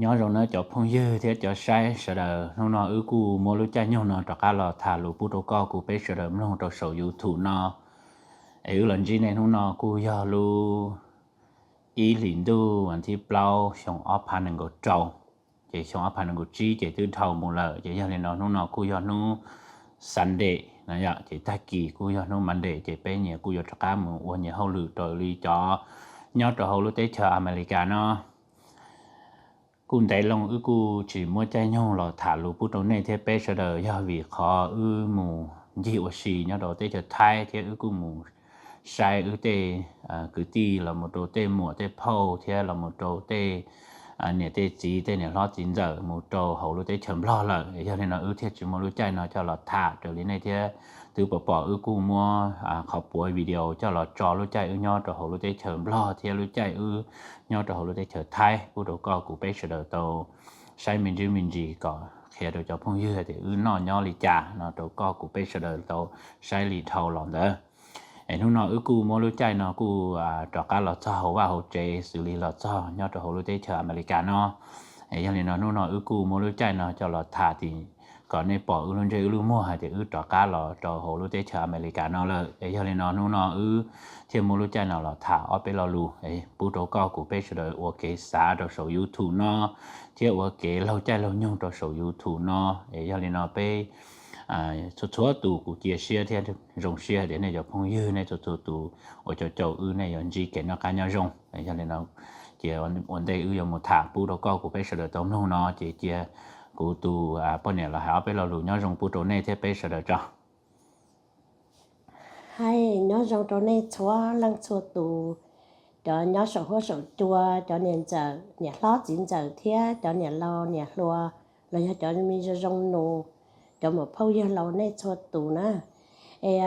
Nyob zoo nawb cov phooj ywg thiab cov saib sawv daws, hnub no wb kuj muab lub caij nyoog no rov qab los tham lus pub rau koj kuv peb sawv daws mloog rau saum YouTube no. Es wb los ntsib nej hnub no kuj yog lub ib hlis ntuj vas thib plaub xyoo ob phav nees nkaum rau, ces xyoo ob phav nees nkaum tsib ces twb dhau mus lawm. Ces yog li no hnub no kuj yog hnub Sunday no yom, ces tag kis kuj yog hnub Monday, ces peb nyias kuj yuav rov qab mus ua nyias hauj lwm raws li cov nyob rau hauv lub teb chaws Amelikas no. Kuj ntev loo wb kuj tsis muab caij nyoog los tham lus pub rau nej thiab peb sawv daws, yog vim qhov wb mus ncig ua si nyob rau teb chaws Thaib thiab wb kuj mus saib wb tej kwv tij los mus rau tej muam tej phauj thiab los mus rau tej niam tej txiv, tej niam hlob txiv ntxawm mus rau hauv lub teb chaws Nplog lawm. Yog li no wb thiaj tsis muaj lub caij no coj los tham raws li nej thiab twb pom pom wb kuj muab qhov puav video coj los tso lub caij wb nyob rau hauv lub teb chaws Nplog thiab lub caij wb nyob rau hauv lub teb chaws Thaib pub rau koj kuv peb sawv daws tau saib me ntsis me ntsis kom qhia rau cov phooj ywg tias wb noj nyob li cas no rau koj kuv peb sawv daws tau saib li dhau los ntawd. Es hnub no wb kuj muab lub caij no kuj rov qab los txog hauv vaj hauv tsev xws li los txog nyob rau hauv lub teb chaws Amelikas no. Es yog li no hnub no wb kuj muab lub caij no coj los tham kom nej pom wb lub ntsej wb lub muag hais tias wb rov qab los rau hauv lub teb chaws Amelikas no lawm. Es yog li no hnub no wb thiaj muab lub caij no los tham ob peb lo lus pub rau koj kuv peb sawv daws ua kev xav rau saum YouTube no thiab ua kev laug caij laug nyoog rau saum YouTube no. Es yog li no peb txhua txhua tus kuv cia siab thiab zoo siab tias nej cov phooj ywg nej txhua txhua tus uas caum caum wb nej yuav ntsib kev noj qab nyob zoo. Yog li no cia ua ntej wb yuav mus tham pub rau koj kuv peb sawv daws tau mloog no ces cia kuv tus poj niam los hais ob peb lo lus nyob zoo pub rau nej thiab peb sawv daws tso. Hais nyob zoo rau nej txhua leej txhua tus, cov nyob saum huab saum cua, cov niam ntxawm niam hlob txiv ntxawm thiab cov niam laus niam hluas los yog cov me zoo zoo nus, cov muam phauj yawg laus nej txhua tus na. Es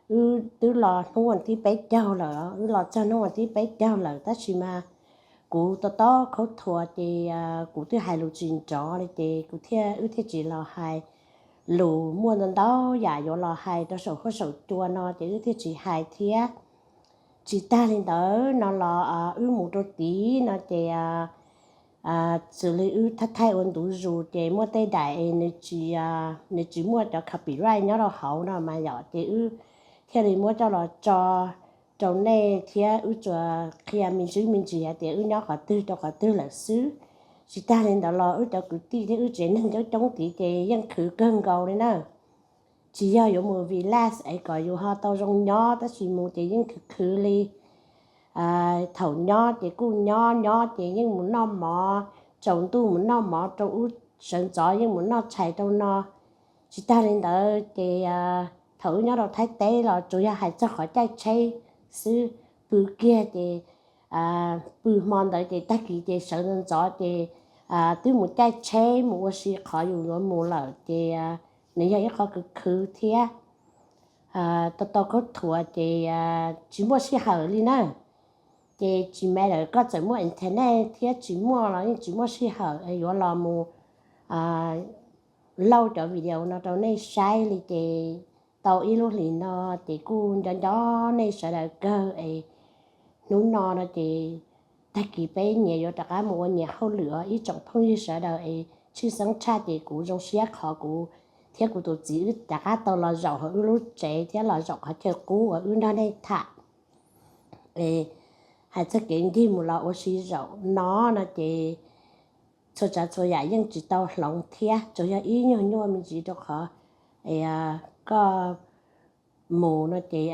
wb twb los hnub vas thib peb caug lawm, wb los txog hnub vas thib peb caug lawm tab sis mas kuv to taub khaub thuas ces kuv twb hais lus tsis nrov li ces kuv thiaj, wb thiaj tsis los hais lus. Muaj ntau ntau yam yuav los hais rau saum huab saum cua no ces wb thiaj tsis hais thiab. Tsis tag li ntawd no los wb mus rau tid no ces xws li wb thaij thaij ua ntu zus ces muaj tej daim es nws tsis muaj cov copyright nyob rau hauv no mas yom, ces wb thiaj li muab coj los tso rau nej thiab wb tsuas qhia me ntsis me ntsis hais tias wb nyob qhov twg rau qhov twg lawm xwb. Tsis tag li ntawd los wb cov kwv tij thiab wb tsev neeg coob coob tid ces yeej khwv kawg nkaus li na. Tsis yog yuav mus relax es kom yus ho tau zoo nyob tab sis mus ces yeej khwv khwv li. Thaum nyob ces kuj nyob nyob ces yeej mus noj mov, tsaus ntuj mus noj mov rau ub, sawv ntxov yeej mus noj tshais rau no. Tsis tag li ntawd ces thaum wb nyob rau Thaib teb los tsuas yog hais txog qhov caij tsheb xwb, pw kiag ces pw hmo ntawd ces tag kis ces sawv ntxov ces twb mus caij tsheb mus ua si qhov yus yuav mus lawm ces nws yog ib qho khwv khwv thiab. Tau tau khaub thuas ces tsis muaj sij hawm li na. Ces tsis me lawm koj txawm muaj internet thiab tsis muaj los yeej tsis muaj sij hawm yuav los mus lauj cov video no rau nej saib li ces tau ib lub hlis no ces kuj nco nco nej sawv daws kawg es hnub no no ces tag kis peb nyias yuav rov qab mus ua nyias hauj lwm os ib tsoom phooj ywg sawv daws es tshwj xeeb tshaj ces kuv zoo siab qhov kuv thiab kuv tus txiv wb rov qab tau los zaum hauv wb lub tsev thiab los zaum qhov chaw qub uas wb nrog nej tham. Es hais txog kev ncig mus los ua si zaum no no ces txhua tsav txhua yam yeej tsis tau hloov thiab, tsuas yog ib nyuag nyuaj me ntsis rau qhov koj mus no ces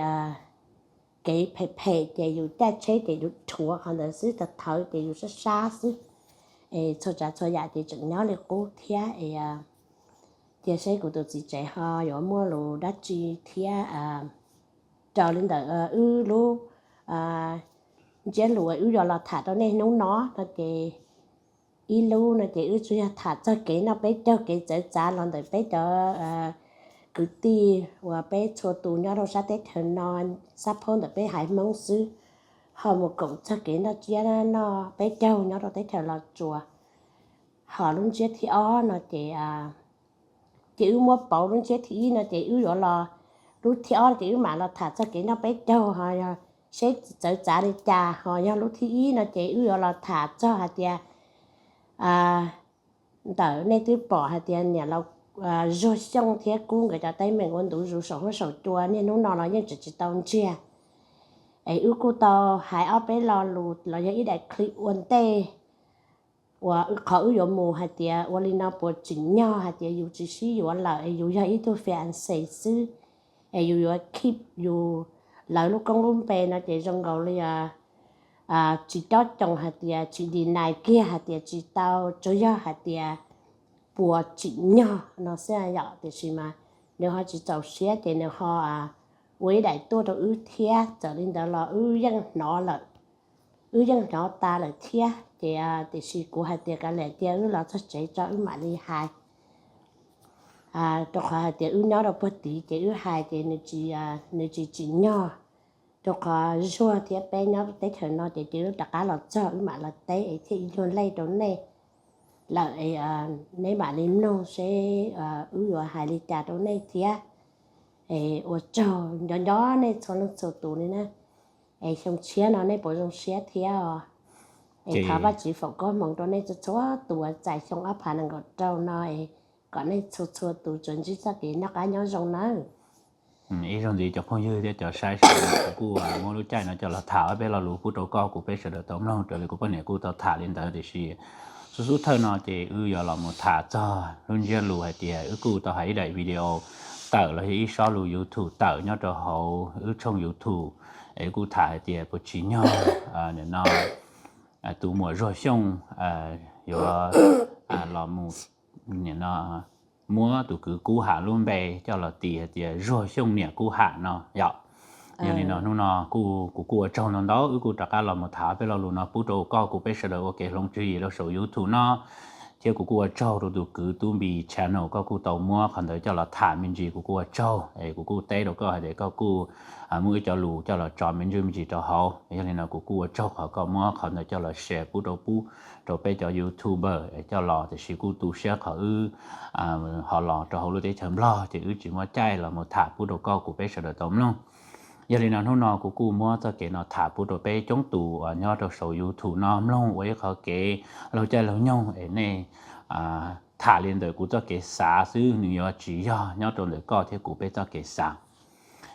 kev phem phem ces yus caij tsheb ces yus rhuav qhov ntawd xwb, thaum thawv ces yus sab sab xwb. Es txhua tsav txhua yam ces tseem nyob li qub thiab es cia seb kuv tus txiv tsev ho yuav muaj lus dab tsi thiab. Raws li ntawd wb lub ntsiab lus uas wb yuav los tham rau nej hnub no no ces ib lub no ces wb tsuas yog tham txog kev noj peb caug kev txawv txav los ntawm peb cov kwv tij uas peb txhua tus nyob rau sab teb chaws no, sab phaub ntawm peb haiv Hmoob xwb, ho mus koom txog kev noj tsiab noj peb caug nyob rau teb chaws Los Tsuas. Ho lub ntsiab thib ob no ces ces wb muab pauv lub ntsiab thib ib no ces wb yuav los, lub thib ob ces wb mam los tham txog kev noj peb caug ho yog seb txawv txav li cas, ho yog lub thib ib no ces wb yuav los tham txog hais tias ntawm nej twb pom hais tias niam laus Zuag Xyooj thiab Kub nkawd cov teeb meem ua ntu zus saum huab saum cua niaj hnub no los yeej tseem tsis tau ntsiag. Es wb kuj tau hais ob peb lo lus los yog ib daim clip ua ntej uas qhov wb yuav mus hais tias ua li no puas tsim nyog hais tias yus tsis sib yuav lawm es yus yog ib tug fiancé xwb, es yus yuav keep yus lawv lub koob lub npe no ces zoo nkaus li tsis cob coos hais tias tsis deny kiag hais tias tsis tau, tsuas yog hais tias puas tsim nyog no xwb yom. Tiam sis mas nws ho tsis txaus siab ces nws ho ua ib daim tuaj rau wb thiab. Txawm li ntawd los wb yeej hnov lawm, wb yeej hnov tas lawm thiab ces tiam sis kuv hais tias kav liam cia wb los txog tsev tso wb mam li hais, rau qhov hais tias wb nyob rau puag tid ces wb hais ces nws tsis tsim nyog. Rau qhov Zuag thiab peb nyob teb chaws no ces cia wb rov qab los txog wb mam los teb es thiaj ib nyuag lej rau nej lawm es neb mam li mloog seb wb yuav hais li cas rau nej thiab. Es ua tsaug nco nco nej txhua leej txhua tus li na. Es xyoo tshiab no nej puas zoo siab thiab os? Es thov Vajtswv foom koob hmoov rau nej txhua txhua tus uas txais xyoo ob phav nees nkaum rau no es kom nej txhua txhua tus tsuas ntsib txoj kev noj qab nyob zoo nawb. Ib zaug ntxiv cov phooj ywg thiab cov saib sawv daws, kuv kuj muab lub caij no coj los tham ob peb lo lus pub rau koj kuv peb sawv daws tau mloog raws li kuv poj niam kuj tau tham li ntawd. Tiam sis xub xub thawj no ces wb yuav los mus tham txog lub ntsiab lus hais tias wb kuj tau hais ib daim video tawm los yog ib sob lus YouTube tawm nyob rau hauv wb tshooj YouTube, es wb kuj tham hais tias puas tsim nyog nim no tus muam Zuag Xyooj yuav los mus nim no muab tus kwv Kub Ham lub npe coj los tis hais tias Zuag Xyooj niam Kub Ham no yom. Yog li no hnub no kuv kuj ua tsaug ntau ntau, wb kuj rov qab los mus tham ob peb lo lus no pub rau koj kuv peb sawv daws ua kev hloov tswv yim rau saum YouTube no. Thiab kuv kuj ua tsaug rau tus kwv Tub Npis channel, koj kuj tau muab qhov ntawd coj los tham me ntsis, kuv kuj ua tsaug es kuv kuj teb rau koj hais tias koj kuj muab wb cov lus coj los tso me ntsis me ntsis rau hauv. Yog li no kuv kuj ua tsaug qhov koj muab qhov ntawd coj los share pub rau pub rau peb cov YouTuber es coj los, tiam sis kuj tu siab qhov wb ho los rau hauv lub teb chaws Nplog ces wb tsis muaj caij los mus tham pub rau koj kuv peb sawv daws tau mloog. Yog li no hnub no kuv kuj muab txoj kev no tham pub rau peb coob tus uas nyob rau saum YouTube no mloog ua ib qhov kev laug caij laug nyoog es nej tham li ntawm kuv txoj kev xav xwb, nws yuav tsis yog nyob rau ntawm koj thiab kuv peb txoj kev xav.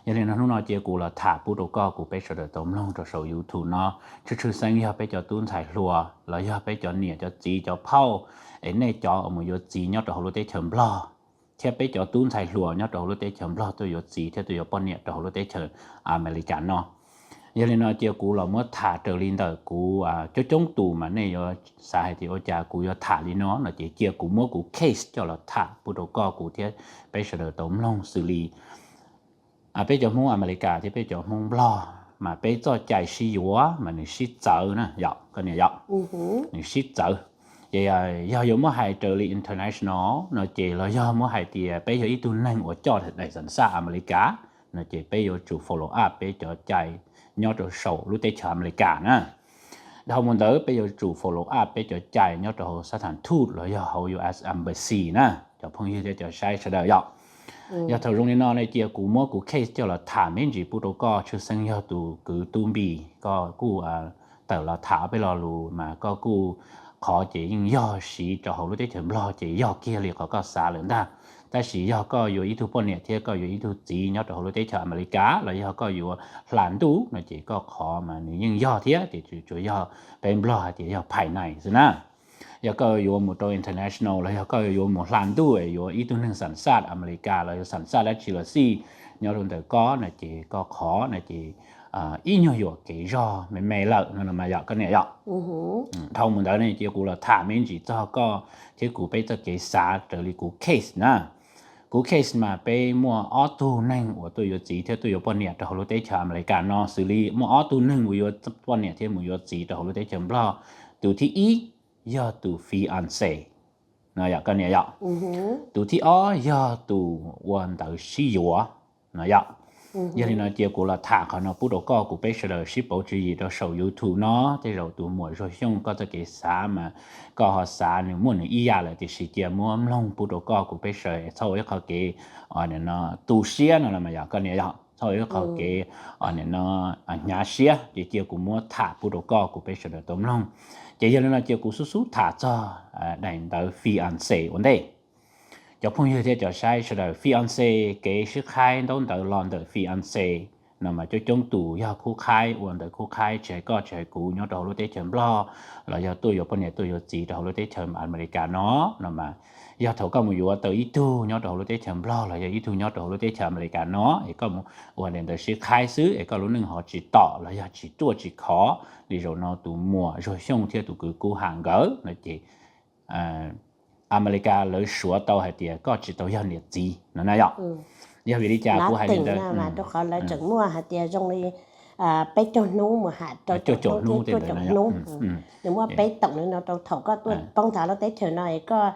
Yog li no hnub no cia kuv los tham pub rau koj kuv peb sawv daws tau mloog rau saum YouTube no. Tshwj tshwj xeeb yog peb cov tub ntxhais hluas los yog peb cov niam cov txiv cov phauj es nej cov uas mus yuav txiv nyob rau hauv lub teb chaws Nplog, thiab peb cov tub ntxhais hluas nyob rau hauv lub teb chaws Nplog tuaj yuav txiv thiab tuaj yuav poj niam rau hauv lub teb chaws Amelikas no. Yog li no cia kuv los muab tham raws li ntawm kuv coob coob tus mas nej yuav xav hais tias ua cas kuv yuav tham li no no ces cia kuv muab kuv case coj los tham pub rau koj kuv thiab peb sawv daws tau mloog xws li peb cov Hmoob Amelikas thiab peb cov Hmoob Nplog mas peb txoj cai sib yuav mas nws sib txawv na yom, koj niam yom, nws sib txawv. Ces yog yuav muab hais raws li international no ces los yog muab hais tias peb yog ib tug neeg uas coj daim xas xaj Amelikas no ces peb yuav tsum follow up peb cov cai nyob rau saum lub teb chaws Amelikas na. Dhau mus ntawd peb yuav tsum follow up peb cov cai nyob rau hauv sab thas thuj los yog hauv U S Embassy na, cov phooj ywg thiab cov saib sawv daws yom. Yog thaum zoo li no ne cia kuv muab kuv case coj los tham me ntsis pub rau koj, tshwj xeeb yog tus kwv Tub Npis koj kuj tawm los tham ob peb lo lus mas koj kuj, qhov ces yeej yog siv rau hauv lub teb chaws Nplog ces yog kiag li qhov koj xav lawm ntag. Tab sis yog koj yuav ib tug poj niam thiab koj yuav ib tug txiv nyob rau hauv lub teb chaws Amelikas los yog koj yuav hla ntuj no ces koj qhov mas nws yeej yog thiab, ces tsuas yog peb Nplog hais tias yog phais nais xwb na. Yog koj yuav mus rau international los yog koj yuav mus hla ntuj es yuav ib tug neeg xas xaj Amelikas los yog xas xaj dab tsi los xij nyob rau ntawm koj no ces koj qhov no ces ib nyuag yuam kev zog me me lawm no mas yom, koj niam yom. Dhau mus ntawd ne cia kuv los tham me ntsis txog koj thiab kuv peb txoj kev xav raws li kuv case na. Kuv case mas peb muaj ob tug neeg uas tuaj yuav txiv thiab tuaj yuav poj niam rau hauv lub teb chaws Amelikas no, xws li muaj ob tug neeg mus yuav poj niam thiab mus yuav txiv rau hauv lub teb chaws Nplog. Tus thib ib yog tus fiancé no yom, koj niam yom. Tus thib ob yog tus ua ntawv sib yuav no yom. Yog li no cia kuv los tham qhov no pub rau koj kuv peb sawv daws sib pauv tswv yim rau saum YouTube no. Tej zaum tus muam Zuag Xyooj koj txoj kev xav mas koj ho xav nws muaj nws ib yam lawm, tiam sis cia muab mloog pub rau koj kuv peb sawv daws txhob ua ib qhov kev tu siab no los mas yom, koj niam yom, txhob ua ib qhov kev nim no hnyav siab, ces cia kuv muab tham pub rau koj kuv peb sawv daws tau mloog. Ces yog li no cia kuv xub xub tham txog daim ntawv fiancé ua ntej. Cov phooj ywg thiab cov saib sawv daws, fiancé, kev sib qhaib ntaub ntawv los ntawm fiancé no mas coob coob tus yog khub qhaib, ua ntawv khub qhaib tsis hais koj tsis hais kuv nyob rau hauv lub teb chaws Nplog, los yog tuaj yuav poj niam tuaj yuav txiv rau hauv lub teb chaws Amelikas no, no mas yog thaum koj mus yuav tau ib tug nyob rau hauv lub teb chaws Nplog los yog ib tug nyob rau hauv lub teb chaws Amelikas no es koj mus ua daim ntawv sib qhaib xwb es koj lub neej ho tsis tom los yog tsis ruaj tsis khov li zaum no tus muam Zuag Xyooj thiab tus kwv Kub Ham nkawd no ces Amelikas lawv suav tau hais tias koj tsis tau yog niam txiv no na yom. Yog vim li cas kuv hais li ntawd? Rau qhov lawv tseem muaj hais tias zoo li peb caug hnub mus ham rau cuaj caum hnub, nws muaj peb toom li no rau thaum koj tuaj poob nthav lub teb chaws no es koj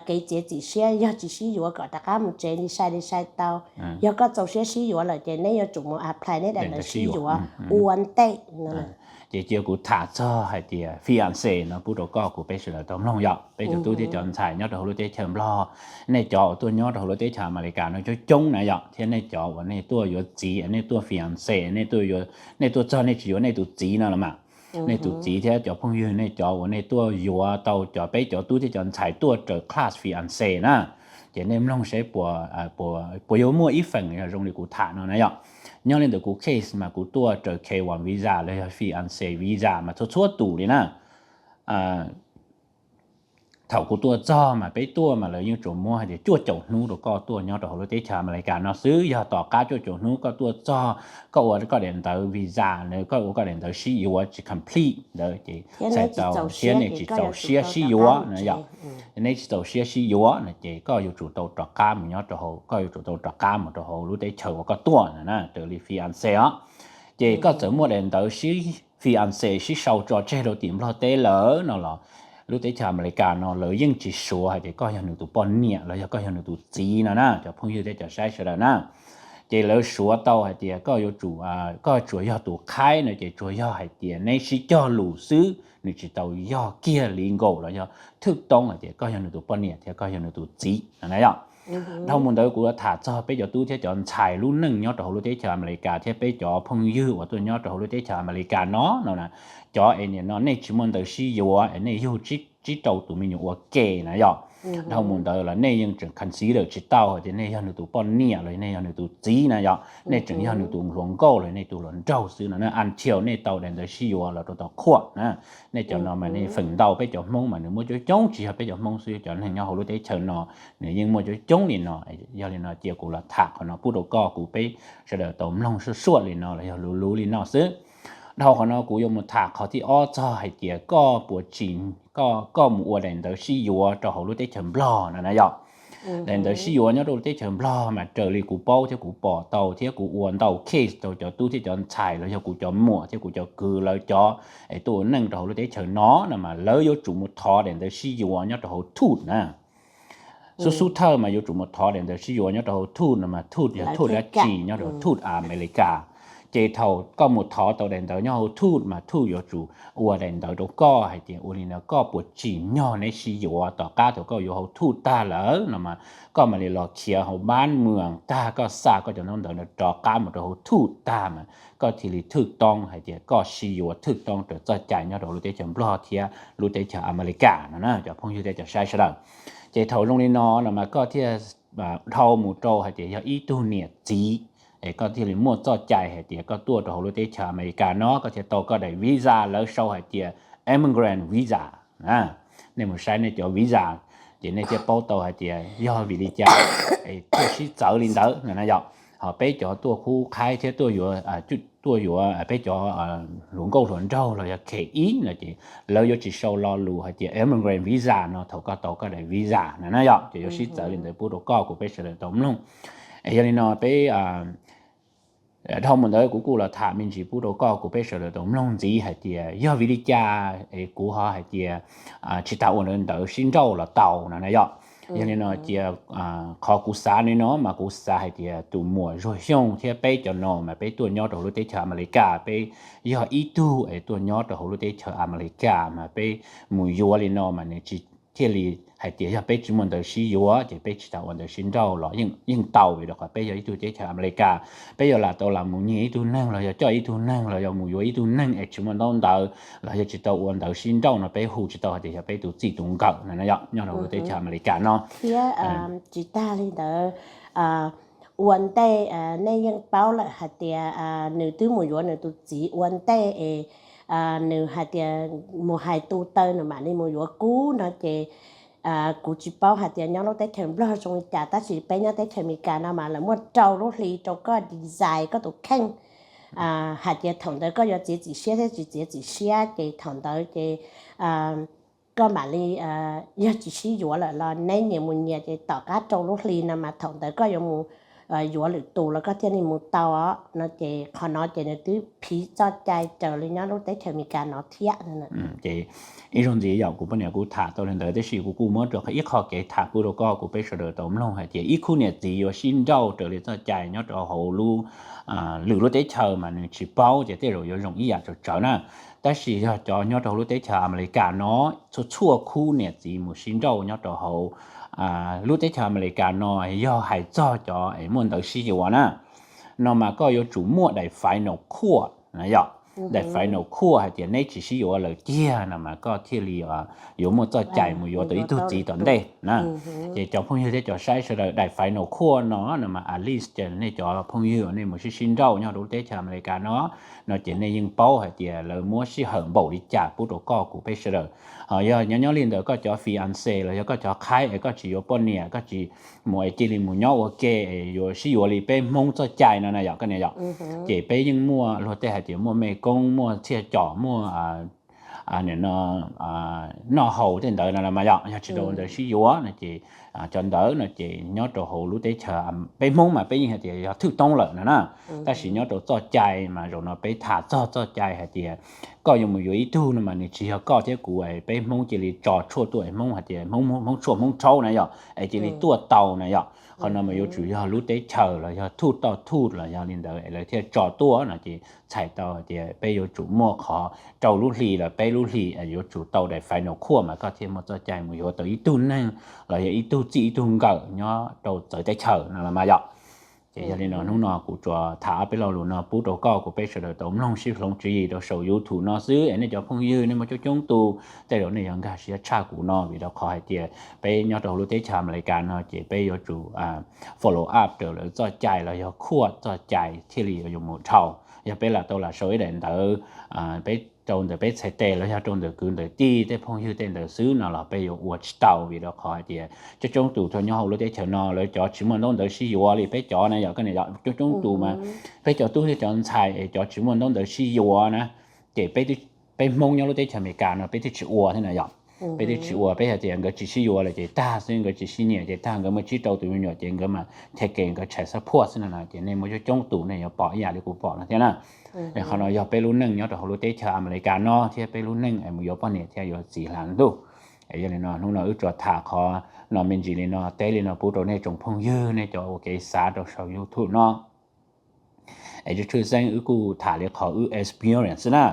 kev txiav txim siab yog tsis sib yuav kom rov qab mus tsev li sai li sai tau. Yog koj txaus siab sib yuav lawm ces neb yuav tsum mus apply neb daim ntawv sib yuav ua ntej no. Ces cia kuv tham txog hais tias fiancé no pub rau koj kuv peb sawv daws tau mloog yom. Peb cov tub thiab cov ntxhais nyob rau hauv lub teb chaws Nplog, nej cov uas tuaj nyob rau hauv lub teb chaws Amelikas no coob coob na yom, thiab nej cov uas nej tuaj yuav txiv, nej tuaj fiancé, nej tuaj yuav, nej tuaj txog nej tsis yuav nej tus txiv no los mas, nej tus txiv thiab cov phooj ywg nej cov uas nej tuaj yuav tau cov, peb cov tub thiab cov ntxhais tuaj raws class fiancé na, ces nej mloog seb puas, puas yuav muaj ib feem yog zoo li kuv tham no na yom. Nyob li ntawm kuv case mas kuv tuaj raws K one visa los yog fiancé visa mas txhua txhua tus li na. Thaum kuv tuaj txog mas peb tuaj mas lawv yeej tsuas muab hais tias cuaj caum hnub rau koj tuaj nyob rau hauv lub teb chaws Amelikas no xwb. Yog tom qab cuaj caum hnub koj tuaj txog, koj ua koj daim ntawv visa na, koj ua koj daim ntawv sib yuav tsis complete ntawd ces txhais tau thiab nej tsis txaus siab sib yuav na yom. Nej tsis txaus siab sib yuav no ces koj yuav tsum tau rov qab mus nyob rau hauv, koj yuav tsum tau rov qab mus rau hauv lub teb chaws uas koj tuaj na, raws li fiancé os. Ces koj txawm muaj daim ntawv sib fiancé sib sau tso tseg rau tim Nplog teb lawm no los lub teb chaws Amelikas no lawv yeej tsis suav hais tias koj yog nws tus poj niam los yog koj yog nws tus txiv no na, cov phooj ywg thiab cov saib sawv daws na. Ces lawv suav tau hais tias koj yuav tsum, koj tsuas yog tus qhaib no ces tsuas yog hais tias neb sib cog lus xwb, nws tsis tau yog kiag li nkaus los yog thwj toob hais tias koj yog nws tus poj niam thiab koj yog nws tus txiv no na yom. Dhau mus ntawd kuv tham txog peb cov tub thiab cov ntxhais lub neej nyob rau hauv lub teb chaws Amelikas thiab peb cov phooj ywg uas tuaj nyob rau hauv lub teb chaws Amelikas no no na. Cov es nim no nej tsis muaj ntawv sib yuav es nej yug tsis rau tus me nyuam ua ke na yom. Dhau mus ntawd los nej yeej tseem consider tsis tau hais tias nej yog nws tus poj niam los nej yog nws tus txiv na yom, nej tseem yog nws tus hluas nkauj los nej tus hluas nraug xwb no na, until nej tau daim ntawv sib yuav los rau tau qhuam na. Nej cov no mas nej feem ntau peb cov Hmoob mas nws muaj coob coob, tsis yog peb cov Hmoob xwb, cov neeg nyob hauv lub teb chaws no nws yeej muaj coob coob li no. Yog li no cia kuv los tham qhov no pub rau koj kuv peb sawv daws tau mloog suaj suaj li no los yog luv luv li no xwb. Dhau qhov no kuv yuav mus tham qhov thib ob txog hais tias koj puas tsim, koj mus ua daim ntawv sib yuav rau hauv lub teb chaws Nplog no na yom. Daim ntawv sib yuav nyob rau lub teb chaws Nplog mas raws li kuv paub thiab kuv pom tau thiab kuv ua ntau case rau cov tub thiab cov ntxhais los yog kuv cov muam thiab kuv cov kwv lawv cov es tuaj ua neej rau hauv lub teb chaws no no mas lawv yuav tsum mus thov daim ntawv sib yuav nyob rau hauv thut na. Xub xub thawj mas yuav tsum mus thov daim ntawv sib yuav nyob rau hauv thut no mas thut yog thut dab tsi nyob rau thut Amelikas. Ces thaum koj mus thov tau daim ntawv nyob hauv thut mas thut yuav tsum ua daim ntawv rau koj hais tias ua li no koj puas tsim nyog neb sib yuav. Tom qab thaum koj yuav hauv thut tag lawm no mas koj mam li los khiav hauv npab mws tag, koj xa koj cov ntaub ntawv no rov qab mus rau hauv thut tag mas koj thiaj li thwj toob hais tias koj sib yuav thwj toob raws txoj cai nyob rau lub teb chaws Nplog thiab lub teb chaws Amelikas no na, cov phooj ywg thiab cov saib sawv daws. Ces thaum zoo li no no mas koj thiaj dhau mus rau hais tias yog ib tug niam txiv, es koj thiaj li muaj txoj cai hais tias koj tuaj rau hauv lub teb chaws Amelikas no koj thiaj tau koj daim visa lawv sau hais tias immigrant visa. Nej mus saib nej cov visa ces nej thiaj paub tau hais tias yog vim li cas thiaj sib txawv li ntawd no na yom. Ho peb cov tuaj khub qhaib thiab tuaj yuav, tuaj yuav peb cov hluas nkauj hluas nraug los yog khem ib no ces lawv yuav tsis sau lo lus hais tias immigrant visa no thaum koj tau koj daim visa no na yom, ces yuav sib txawv li ntawd pub rau koj kuv peb sawv daws tau mloog. Yog li no peb dhau mus ntawd kuv kuj los tham me ntsis pub rau koj kuv peb sawv daws tau mloog ntxiv hais tias yog vim li cas es kuv ho hais tias tsis tas ua ntawv sib nrauj los tau no na yom. Yog li no cia, qhov kuv xav li no mas kuv xav hais tias tus muam Zuag Xyooj thiab peb cov no mas peb tuaj nyob rau hauv lub teb chaws Amelikas, peb yog ib tug es tuaj nyob rau hauv lub teb chaws Amelikas mas peb mus yuav li no mas nws tsis thiaj li hais tias yog peb tsis muaj ntawv sib yuav ces peb tsis tas ua ntawv sib nrauj los yeej tau, vim rau qhov peb yog ib tug teb chaws Amelikas. Peb yuav lam tau lam mus nyiag ib tug neeg los yog coj ib tug neeg los yog mus yuav ib tug neeg es tsis muaj ntaub ntawv los yog tsis tau ua ntawv sib nrauj no peb hu tsis tau hais tias yog peb tus txij tus nkawm no, nyob rau lub teb chaws Amelikas no. Thiab tsis tag li ntawd, ua ntej nej yeej paub lawm hais tias nws twb mus yuav nws tus txiv ua ntej es nws hais tias mus hais tu taw nws mam li mus yuav kub no ces kuv tsis paub hais tias nyob lub teb chaws Nplog zoo li cas, tab sis peb nyob teb chaws Amelikas no mas lawv muaj rau lub hli rau koj design koj tus kheej, hais tias thaum ntawd koj yuav txiav txim siab thiab tsis txiav txim siab ces thaum ntawd ces koj mam li, yog tsis sib yuav lawm los neb nyias mus nyias ces tom qab rau lub hli no mas thaum ntawd koj yuav mus yuav lwm tus los koj thiaj li mus tau no ces qhov no ces nws twb phiv txoj cai raws li nyob lub teb chaws Amelikas no thiab. Ces ib zaug ntxiv yog kuv poj niam kuv tham tau li ntawd, tab sis kuv kuj muab rau ib qho kev tham pub rau koj kuv peb sawv daws tau mloog hais tias ib khub niam txiv yuav sib nrauj raws li txoj cai nyob rau hauv lub lwm lub teb chaws mas nws tsis paub ces tej zaum yuav zoo ib yam tsawv tsawv na. Tab sis yog cov nyob rau hauv lub teb chaws Amelikas no, txhua txhua khub niam txiv mus sib nrauj nyob rau hauv lub teb chaws Amelikas no, yog hais txog cov es muaj ntawv sib yuav na, no mas koj yuav tsum muaj daim final court na yom. Daim final court hais tias neb tsis sib yuav lawm tiag no mas koj thiaj li yuav muaj txoj cai mus yuav tau ib tug txiv tom ntej na. Ces cov phooj ywg thiab cov saib sawv daws, daim final court no no mas at least nej cov phooj ywg uas nej mus sib sib nrauj nyob rau lub teb chaws Amelikas no, no ces nej yeej paub hais tias lawv muab sij hawm npaum li cas pub rau koj kuv peb sawv daws. Ho yog nyob nyob li ntawd koj cov fiancé los yog koj cov qhaib es koj tsis yuav poj niam, koj tsis mus es cia li mus nyob ua ke es yuav sib yuav li peb Hmoob txoj cai no na yom, koj niam yom, ces peb yeej muaj luag tej hais tias muaj mej koob, muaj txiaj com, muaj noj haus tej ntawd no los mas yom, yog tsis tau ua ntawv sib yuav no ces cov ntawd no ces nyob rau hauv lub teb chaws peb Hmoob mas peb yeej hais tias yog thwj toob lawm no na. Tab sis nyob rau txoj cai mas zaum no peb tham txog txoj cai hais tias koj yuav mus yuav ib tug no mas nws tsis yog koj thiab kuv es peb Hmoob cia li tso tshuaj tuaj es Hmoob hais tias Hmoob, Hmoob tshuaj Hmoob tshaub na yom, es cia li tuaj tau na yom. Qhov no mas yuav tsum yog lub teb chaws los yog thwj toj thwj los yog li ntawd es lawv thiaj tso tuaj no ces txhais tau hais tias peb yuav tsum muaj qhov rau lub hli los peb lub hli yuav tsum tau daim final court mas koj thiaj muaj txoj cai mus yuav tau ib tug neeg los yog ib tug txij ib tug nkawm nyob rau txawv teb chaws no los mas yom. Ces yog li no hnub no kuv tsuas tham ob peb lo lus no pub rau koj kuv peb sawv daws tau mloog sib hloov tswv yim rau saum YouTube no xwb es nej cov phooj ywg nej muaj coob coob tus tej zaum nej yuav nkag siab tshaj kuv no, vim rau qhov hais tias peb nyob rau hauv lub teb chaws Amelikas no ces peb yuav tsum follow up raws lawv txoj cai los yog court txoj cai thiaj li yuav mus dhau. Yog peb lam tau lam sau ib daim ntawv, peb rau ntawm peb txhais tes los yog rau ntawm kwv ntawm tij tej phooj ywg tej ntawd xwb no los peb yuav ua tsis tau, vim rau qhov hais tias coob coob tus tau nyob hauv lub teb chaws no lawv cov tsis muaj ntaub ntawv sib yuav li peb cov na yom, koj niam yom, coob coob tus mas peb cov tub thiab cov ntxhais es cov tsis muaj ntaub ntawv sib yuav na, ces peb Hmoob nyob lub teb chaws Amelikas no peb twb tsis ua thiab na yom. Peb twb tsis ua, peb hais tias nkawd tsis sib yuav lawm ces tag xwb, nkawd tsis sib nyiam ces tag, nkawd muaj tsib rau tus me nyuam ces nkawd mas tag kis nkawd tshais xab phuaj xwb no na, ces nej muaj coob coob tus nej yuav pom ib yam li kuv pom no thiab na. Qhov no yog peb lub neej nyob rau hauv lub teb chaws Amelikas no thiab peb lub neej es mus yuav poj niam thiab yuav txiv hla ntuj. Yog li no hnub no wb tsuas tham qhov no me ntsis li no, teb li no pub rau nej tsoom phooj ywg nej cov ua kev xav rau saum YouTube no. Es tshwj xeeb wb kuj tham li qhov wb experience na.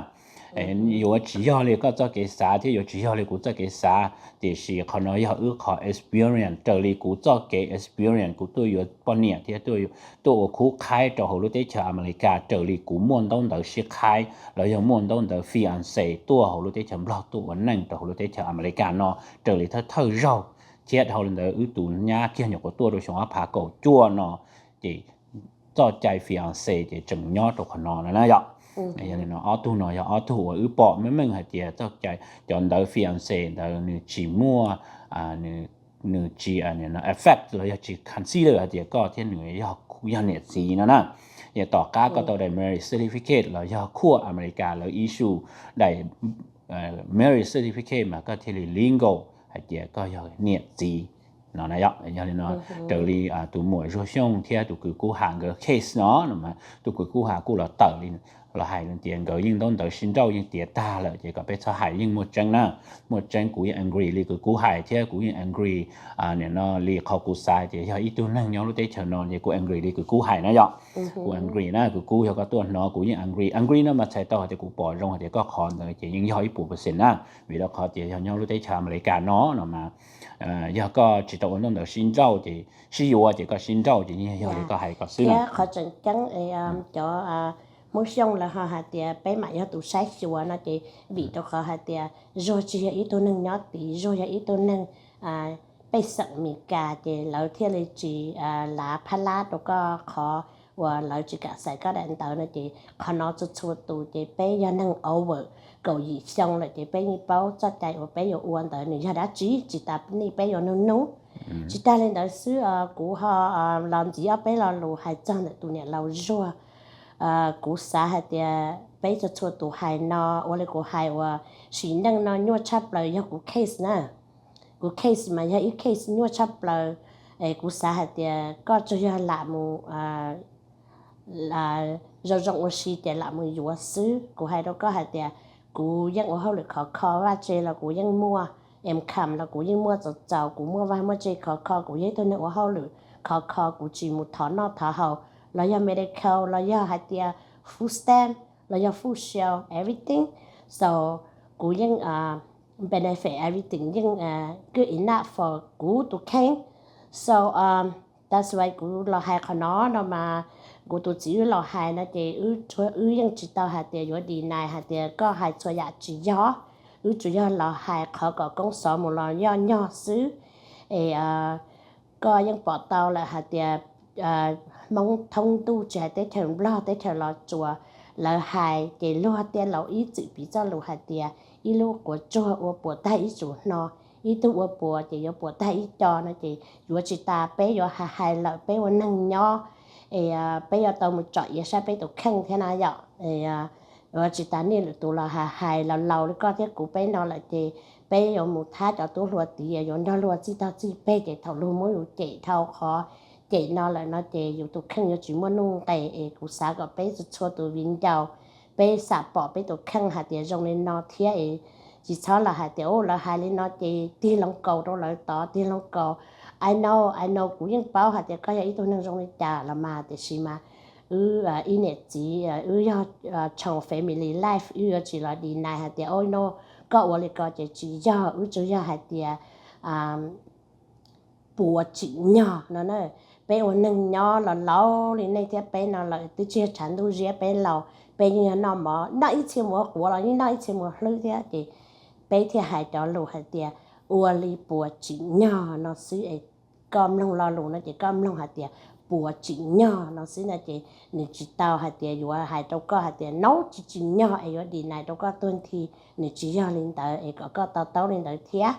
Yuav tsis yog li koj txoj kev xav thiab yuav tsis yog li kuv txoj kev xav, tiam sis qhov no yog wb qhov experience. Raws li kuv txoj kev experience kuv tuaj yuav poj niam thiab tuaj ua khub qhaib rau hauv lub teb chaws Amelikas raws li kuv muaj ntaub ntawv sib qhaib los yog muaj ntaub ntawv fiancé tuaj hauv lub teb chaws Nplog tuaj ua neej rau hauv lub teb chaws Amelikas no raws li thawj thawj zaug, thiab dhau li ntawd wb tus nyab kiag nyuam qhuav tuaj rau xyoo ob phav kaum cuaj no, ces txoj cai fiancé ces tseem nyob rau qhov no no na yom. Yog li no ob tug no yog ob tug uas wb pom meej meej hais tias txoj cai cov ntawv fiancé ntawd nws tsis muaj, nws tsis affect los yog tsis consider hais tias koj thiab nws yog niam txiv no na. Yog tom qab koj tau daim marriage certificate los yog court Amelikas lawv issue daim marriage certificate mas koj thiaj li legal hais tias koj yog niam txiv no na yom. Yog li no raws li tus muam Zuag Xyooj thiab tus kwv Kub Ham nkawd case no, tus kwv Kub Ham kuj los tawm li los hais tias nkawd yeej ntaub ntawv sib nrauj yeej tiav tag lawm ces kom peb txhob hais, yeej muaj tseeb na. Muaj tseeb, kuv yeej agree li kws kub hais thiab kuv yeej agree nim no li qhov kuv xav tias yog ib tug neeg nyob lub teb chaws no ces kuv agree li kws kub hais na yom. Kuv agree na, kws kub yog koj tuaj hnov kuv yeej agree. Agree no mas txhais tau hais tias kuv pom zoo hais tias koj qhov ntawd ces yeej yog ib puas percent na, vim rau qhov tias yog nyob lub teb chaws Amelikas no no mas yog koj tsis tau ua ntaub ntawv sib nrauj ces sib yuav ces koj sib nrauj ces yeej yog li koj hais koj xwb na. Qhov tseem ceeb cov Hmoob Xyooj lawv ho hais tias peb mam yog tus saib xyuas no ces vim rau qhov hais tias Zuag tsis yog ib tug neeg nyob tid, Zuag yog ib tug neeg pej xeem Amelikas ces lawv thiaj li tsis lav phab lab rau koj qhov uas lawv tsis kam xaiv koj daim ntawv no ces qhov no txhua txhua tus ces peb yog neeg over kaum yim xyoo lawm ces peb yeej paub txoj cai uas peb yuav ua ntawd nws yog dab tsi, tsis tas nej peb yuav nug nub. Tsis tag li ntawd xwb, kuv ho los ntxiv ob peb lo lus hais txog ntawm tus niam laus Zuag. Kuv xav hais tias peb txhua txhua tus hais no ua li kuv hais uas sim neej no nyuaj tshaj plaws yog kuv case na. Kuv case mas yog ib case nyuaj tshaj plaws es kuv xav hais tias koj tsuas yog lam mus zoo zoo ua si ces lam mus yuav xwb. Kuv hais rau koj hais tias kuv yeej ua hauj lwm khov kho, vaj tse los kuv yeej muaj, income los kuv yeej muaj txaus txaus, kuv muaj vaj muaj tse khov kho, kuv yog ib tug neeg ua hauj lwm khov kho, kuv tsis mus thov noj thov haus, los yog medical los yog hais tias food stamp los yog food shelf everything. So kuv yeej benefit everything yeej good enough for kuv tus kheej. So that's why kuv los hais qhov no no mas kuv tus txiv wb los hais no ces wb yeej tsis tau hais tias yuav deny hais tias koj hais txhua yam tsis yog. Wb tsuas yog los hais qhov kom koob xov mus los yoj nyog xwb. Es koj yeej pom tau lawm hais tias Hmoob thoob ntuj tsis hais teb chaws Nplog teb chaws Los Tsuas lawv hais ces luag tiaj laus ib txwm piv txoj lus hais tias ib lub quav tsuag ua puas tag ib tsum hno, ib tug ua puas ces yuav puas tag ib co no ces yuav tsis tas peb yuav hais hais lawm peb ua neeg nyob es peb yuav tau mus tsom iav saib peb tus kheej thiab na yom. Yuav tsis tas nej lwm tus los hais hais laus laus li koj thiab kuv peb no lawm ces peb yuav mus thab cov tub hluas tid yuav nrog luag txij tog txij peg ces thaum luag muab yus cem dhau qhov cem no lawm no ces yus tus kheej yuav tsis muaj nuj nqes es kuv xav kom peb txhua txhua tus viv ncaus peb xam pom peb tus kheej hais tias zoo li no thiab es tsis txhob los hais tias u lawv hais li no ces tig loo kaus rau lawv tod tig loo kaus. I know, I know, kuv yeej paub hais tias koj yog ib tug neeg zoo li cas los mas tiam sis mas wb ib niam txiv wb yog tshoo family life wb yuav tsis los deny hais tias o no koj ua li ko ces tsis yog, wb tsuas yog hais tias puas tsim nyog no na. Peb ua neeg nyob los laus li nej thiab peb no lawm twb tsis yog tshav ntuj ziab peb laus, peb yeej yog noj mov noj ib txhia mus ua quav los yeej noj ib txhia mus ua hlwb thiab ces peb thiaj hais cov lus hais tias ua li puas tsim nyog no xwb es koj mloog lo lus no ces koj mloog hais tias puas tsim nyog no xwb no ces nws tsis tau hais tias yuav hais rau koj hais tias naub tsis tsim nyog es yuav deny rau koj tuag nthi, nws tsis yog li ntawd es kom koj to taub li ntawd thiab.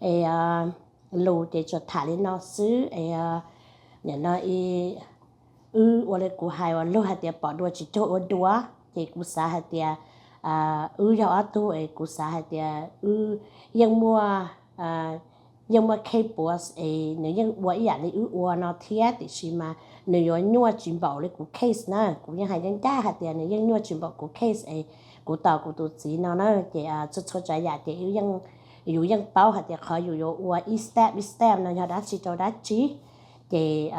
Es lus ces tsuas tham li no xwb es nim no wb ua li kuv hais uas luag hais tias pom dua tsis cuag ua dua ces kuv xav hais tias wb yog ob tug es kuv xav hais tias wb yeej muaj yeej muaj case puas es nws yeej ua ib yam li wb ua no thiab tiam sis mas nws yuav nyuaj tsis npaum li kuv case na. Kuv yeej hais ncaj ncaj hais tias nws yeej nyuaj tsis npaum kuv case es kuv tos kuv tus txiv no na ces txhua txhua tsav yam ces wb yeej yus yeej paub hais tias qhov yus yuav ua ib step ib step no yog dab tsi rau dab tsi. Ces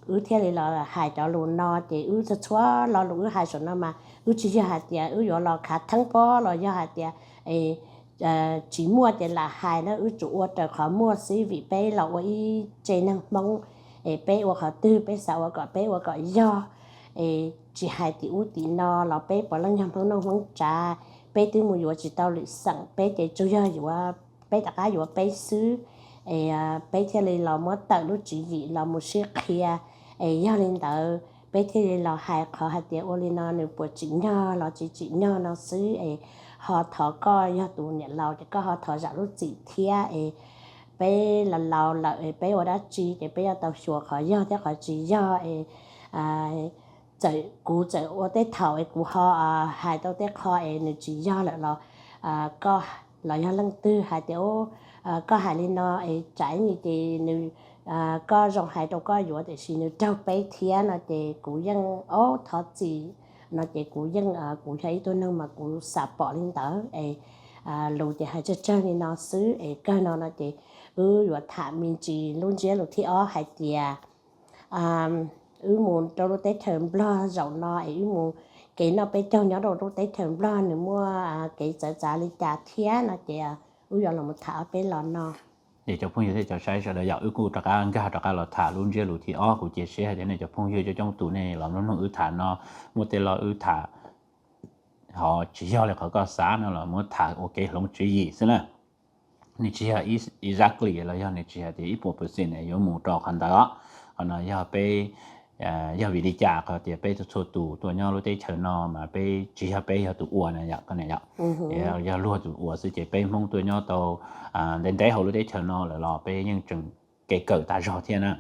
wb thiaj li los hais cov lus no ces wb txhua txhua lo lus wb hais saum no mas wb tsis yog hais tias wb yuav los khav theeb pob los yog hais tias tsis muaj ces lam hais na, wb tsuas ua raws qhov muaj xwb vim peb los ua ib tse neeg Hmoob es peb ua qhov twg peb xav ua kom peb ua kom yog es tsis hais tim ub tim no los peb puav leej yog Hmoob noj Hmoob tsav, peb twb mus yuav tsis tau lwm xeem peb ces tsuas yog yuav peb rov qab yuav peb xwb es peb thiaj li los muab tawm lub tswv yim los mus sib qhia es yog li ntawd peb thiaj li los hais qhov hais tias ua li no nws puas tsim nyog los tsis tsim nyog no xwb es ho thov koj yog tus niam laus ces koj ho thov zam lub txim thiab es peb los laus lawm es peb ua dab tsi ces peb yuav tau xyuas qhov yog thiab qhov tsis yog es txawm kuv txawm ua tej thaum es kuv ho hais tau tej qho es nws tsis yog lawm los koj los yog leej twg hais tias koj hais li no es tsam ib ntsis ces nws koj zoo hais rau koj yuav tiam sis nws raug peb thiab no ces kuv yeej ob thov txim no ces kuv yeej, kuv yog ib tug neeg mas kuv xav pom li ntawd es lus ces hais tsawg tsawg li no xwb es kawg no no ces wb yuav tham me ntsis lub ntsiab lus thib ob hais tias wb mus rau lub teb chaws Nplog zaum no es wb mus, kev noj peb caug nyob rau lub teb chaws Nplog nws muaj kev txawv txav li cas thiab no ces wb yuav los tham ob peb los no. Ces cov phooj ywg thiab cov saib sawv daws, yog wb kuj rov qab nkag rov qab los tham lub ntsiab lus thib ob. Kuv cia siab hais tias nej cov phooj ywg coob coob tus nej los mloog wb tham no, muaj tej lo wb tham ho tsis yog li qhov koj xav no los muab tham ua kev hloov tswv yim xwb na. Nws tsis yog exactly los yog nws tsis hais tias ib puas percent yuav mus rau qhov ntawd os. Qhov no yog peb, yog vim li cas qhov tias peb txhua txhua tus tuaj nyob lub teb chaws no mas peb tsis yog peb yog tus ua na yom, yog luag tus ua xwb ces peb Hmoob tuaj nyob tau ntev ntev hauv lub teb chaws no lawm los peb yeej tseem kev kawm tas zog thiab na,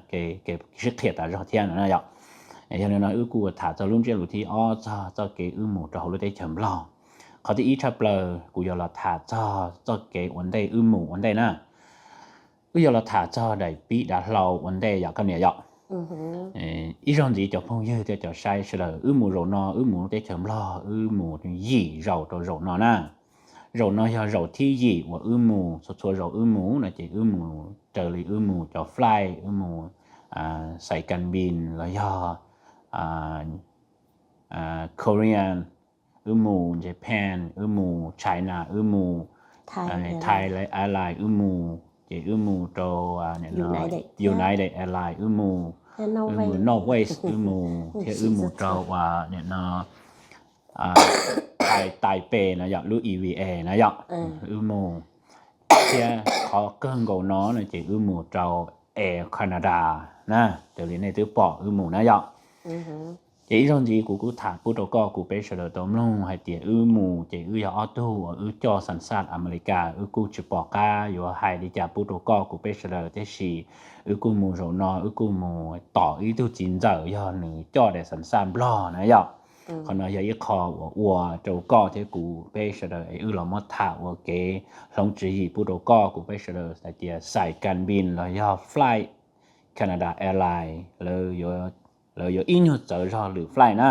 kev sib qhia tas zog thiab no na yom. Yog li no wb kuj tham txog lub ntsiab lus thib ob txog txoj kev wb mus rau hauv lub teb chaws Nplog. Qhov thib ib tshaj plaws kuv yuav los tham txog txoj kev ua ntej wb mus ua ntej na. Wb yuav los tham txog daim pib dav hlau ua ntej yom koj niam yom. Ib zaug ntxiv cov phooj ywg thiab cov saib sawv daws, wb mus zaum no, wb mus lub teb chaws Nplog, wb mus yim zaus rau zaum no na. Zaum no yog zaum thib yim uas wb mus, txhua txhua zaus wb mus no ces wb mus raws li wb mus cov flight, wb mus xais kas npis los yog Korean, wb mus Japan, wb mus China, wb mus Thai Airlines, wb mus, ces wb mus rau United Airlines, wb mus, wb mus Northwest, wb mus thiab wb mus rau nim no Thai Taipei no yom, lub E V A no yom, wb mus. Thiab qhov kawg nkaus no no ces wb mus rau Air Canada na, raws li nej twb pom wb mus na yom. Ces ib zaug ntxiv kuv kuj tham pub rau koj kuv peb sawv daws tau mloog hais tias wb mus ces wb yog ob tug uas wb coj xas xaj Amelikas, wb kuj tsis pom qab yuav hais li cas pub rau koj kuv peb sawv daws, tiam sis wb kuj mus zaum no wb kuj mus tom ib tug txiv ntxawm yog nws coj daim xas xaj Nplog na yom. Qhov no yog ib qho uas ua rau koj thiab kuv peb sawv daws es wb los muab tham ua kev hloov tswv yim pub rau koj kuv peb sawv daws hais tias xais kas npis los yog flight Canada Airlines, lawv yuav ib nyuag txawv zog lwm flight na.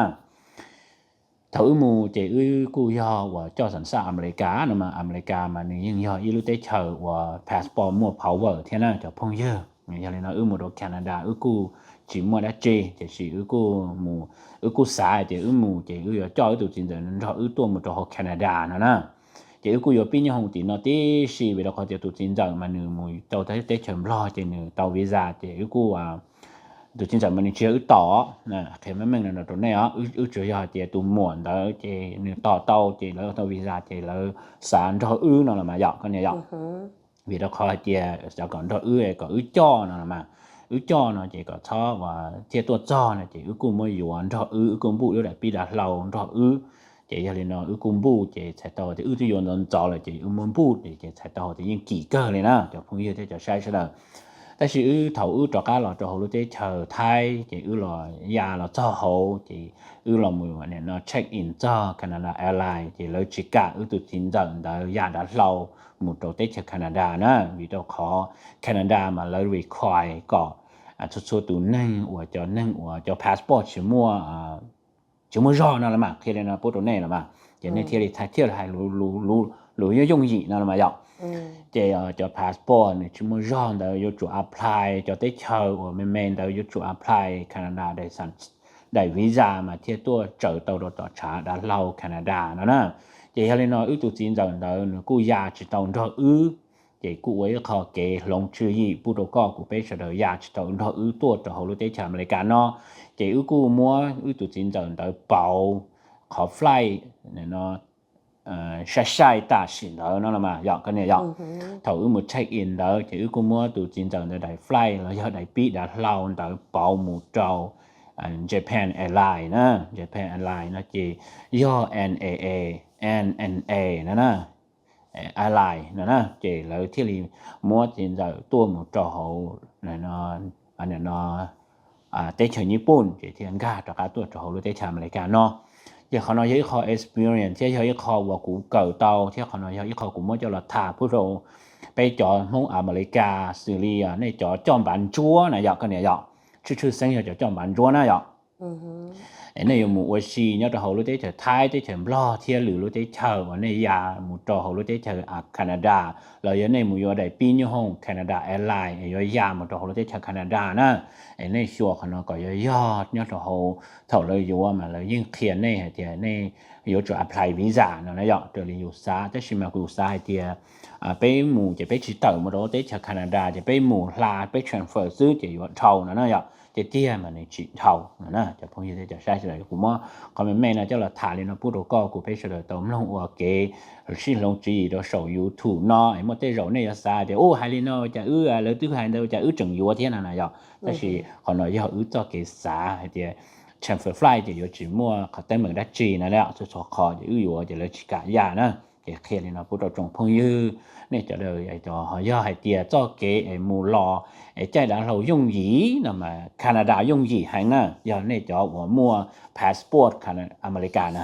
Thaum wb mus ces wb kuj yog uas coj xas xaj Amelikas no mas Amelikas mas nws yeej yog ib lub teb chaws uas passport muaj power thiab na cov phooj ywg. Yog li no wb mus rau Canada wb kuj tsis muaj dab tsi, tiam sis wb kuj mus, wb kuj xav hais tias wb mus ces wb yuav coj wb tus txiv ntxawm nrog wb tuaj mus rau hauv Canada no na. Ces wb kuj yuav pib nyob hauv tim no tib si vim rau qhov tias tus txiv ntxawm mas nws mus tau teb chaws Nplog ces nws tau visa ces wb kuj, tus txiv ntxawm mas nws tsis yog wb tom, qhia meej meej no rau nej os, wb tsuas yog hais tias tus muam ntawd ces nws tom tau ces lawv tau visa ces lawv xav nrog wb no los mas yom koj niam yom. Vim rau qhov hais tias xav kom nrog wb kom wb coj no los mas, wb coj no ces kom txhob uas thiaj tuaj txog no ces wb kuj muab yuav nrog wb, wb kuj npuj wb daim pib dav hlau nrog wb. Ces yog li no wb kuj npuj ces txhais tau tias wb twb yuav ntxov ntxov lawm ces wb muab npuj ces txhais tau tias yeej kim kawg li na cov phooj ywg thiab cov saib sawv daws. Tab sis wb thaum wb rov qab los rau hauv lub teb chaws Thaib ces wb los ya los txog hauv ces wb los mus nim no check in txog Canada Airlines ces lawv tsis kam wb tus txiv ntxawm ntawd ya dav hlau mus rau teb chaws Canada na, vim rau qhov Canada mas lawv require kom txhua txhua tus neeg uas cov neeg uas cov passport tsis muaj, tsis muaj zog no los mas, qhia li no pub rau nej los mas, ces nej thiaj li thiaj hais lus yooj yooj yim no los mas yom. Ces cov passport nws tsis muaj zog ntawd yuav tsum apply, cov teb chaws uas me me ntawd yuav tsum apply Canada daim visa mas thiaj tuaj tsaws tau rau tom tshav dav hlau Canada no na. Ces yog li no wb tus txiv ntxawm ntawd nws kuj ya tsis tau nrog wb, ces kuj ua ib qho kev hloov tswv yim pub rau koj kuv peb sawv daws ya tsis tau nrog wb tuaj rau hauv lub teb chaws Amelikas no. Ces wb kuj muab wb tus txiv ntxawm ntawd pauv qhov flight no sai sai tam sim ntawd no los mas yom koj niam yom. Thaum wb mus check in ntawd ces wb kuj muab tus txiv ntxawm ntawd daim flight los yog daim pib dav hlau ntawd pauv mus rau Japan Airlines na. Japan Airlines no ces yog N A A, N N A no na, Airlines no na, ces lawv thiaj li muab txiv ntxawm tuaj mus rau hauv no teb chaws Nyij Pooj ces thiaj nkag rov qab tuaj rau hauv lub teb chaws Amelikas no. Ces qhov no yog ib qho experience thiab yog ib qho uas kuv kawm tau thiab qhov no yog ib qho kuv muab coj los tham pub rau peb cov Hmoob Amelikas xws li nej cov coj npav ntsuab na yom koj niam yom. Tshwj tshwj xeeb yog cov coj npav ntsuab na yom. Es nej yuav mus ua si nyob rau hauv lub teb chaws Thaib, teb chaws Nplog thiab lwm lub teb chaws uas nej ya mus rau hauv lub teb chaws Canada, los yog nej mus yuav daim pib nyuj hooj Canada Airlines es yuav ya mus rau hauv lub teb chaws Canada na, es nej xyuas qhov no kom yog yog nyob rau hauv, thaum lawv yuav mas lawv yeej qhia nej hais tias nej yuav tsum apply visa no na yom, raws li yus xav. Tab sis mas kuv xav hais tias peb mus ces peb tsis tawm mus rau teb chaws Canada ces peb mus hla peb transfer xwb ces yuav dhau no na yom, ces tiag mas nws tsis dhau no na. Cov phooj ywg thiab cov saib sawv daws, kuv muab qhov me me no coj los tham li no pub rau koj kuv peb sawv daws tau mloog ua kev sib hloov tswv yim rau saum YouTube no. Es muaj tej zaum nej yuav xav tias u hais li no cas wb, lawv twb hais ntawd cas wb tseem yuav thiab no na yom. Tab sis qhov no yog wb txoj kev xav hais tias transfer flight ces yuav tsis muaj qhov teeb meem dab tsi no na, txhua txhua qhov ces wb yuav ces lawv tsis kam ya na. Ces qhia li no pub rau tsoom phooj ywg, nej cov, yog hais tias txoj kev es mus los es caij dav hlau yooj yim no mas Canada yooj yim heev na, yog nej cov uas muaj passport Amelikas na,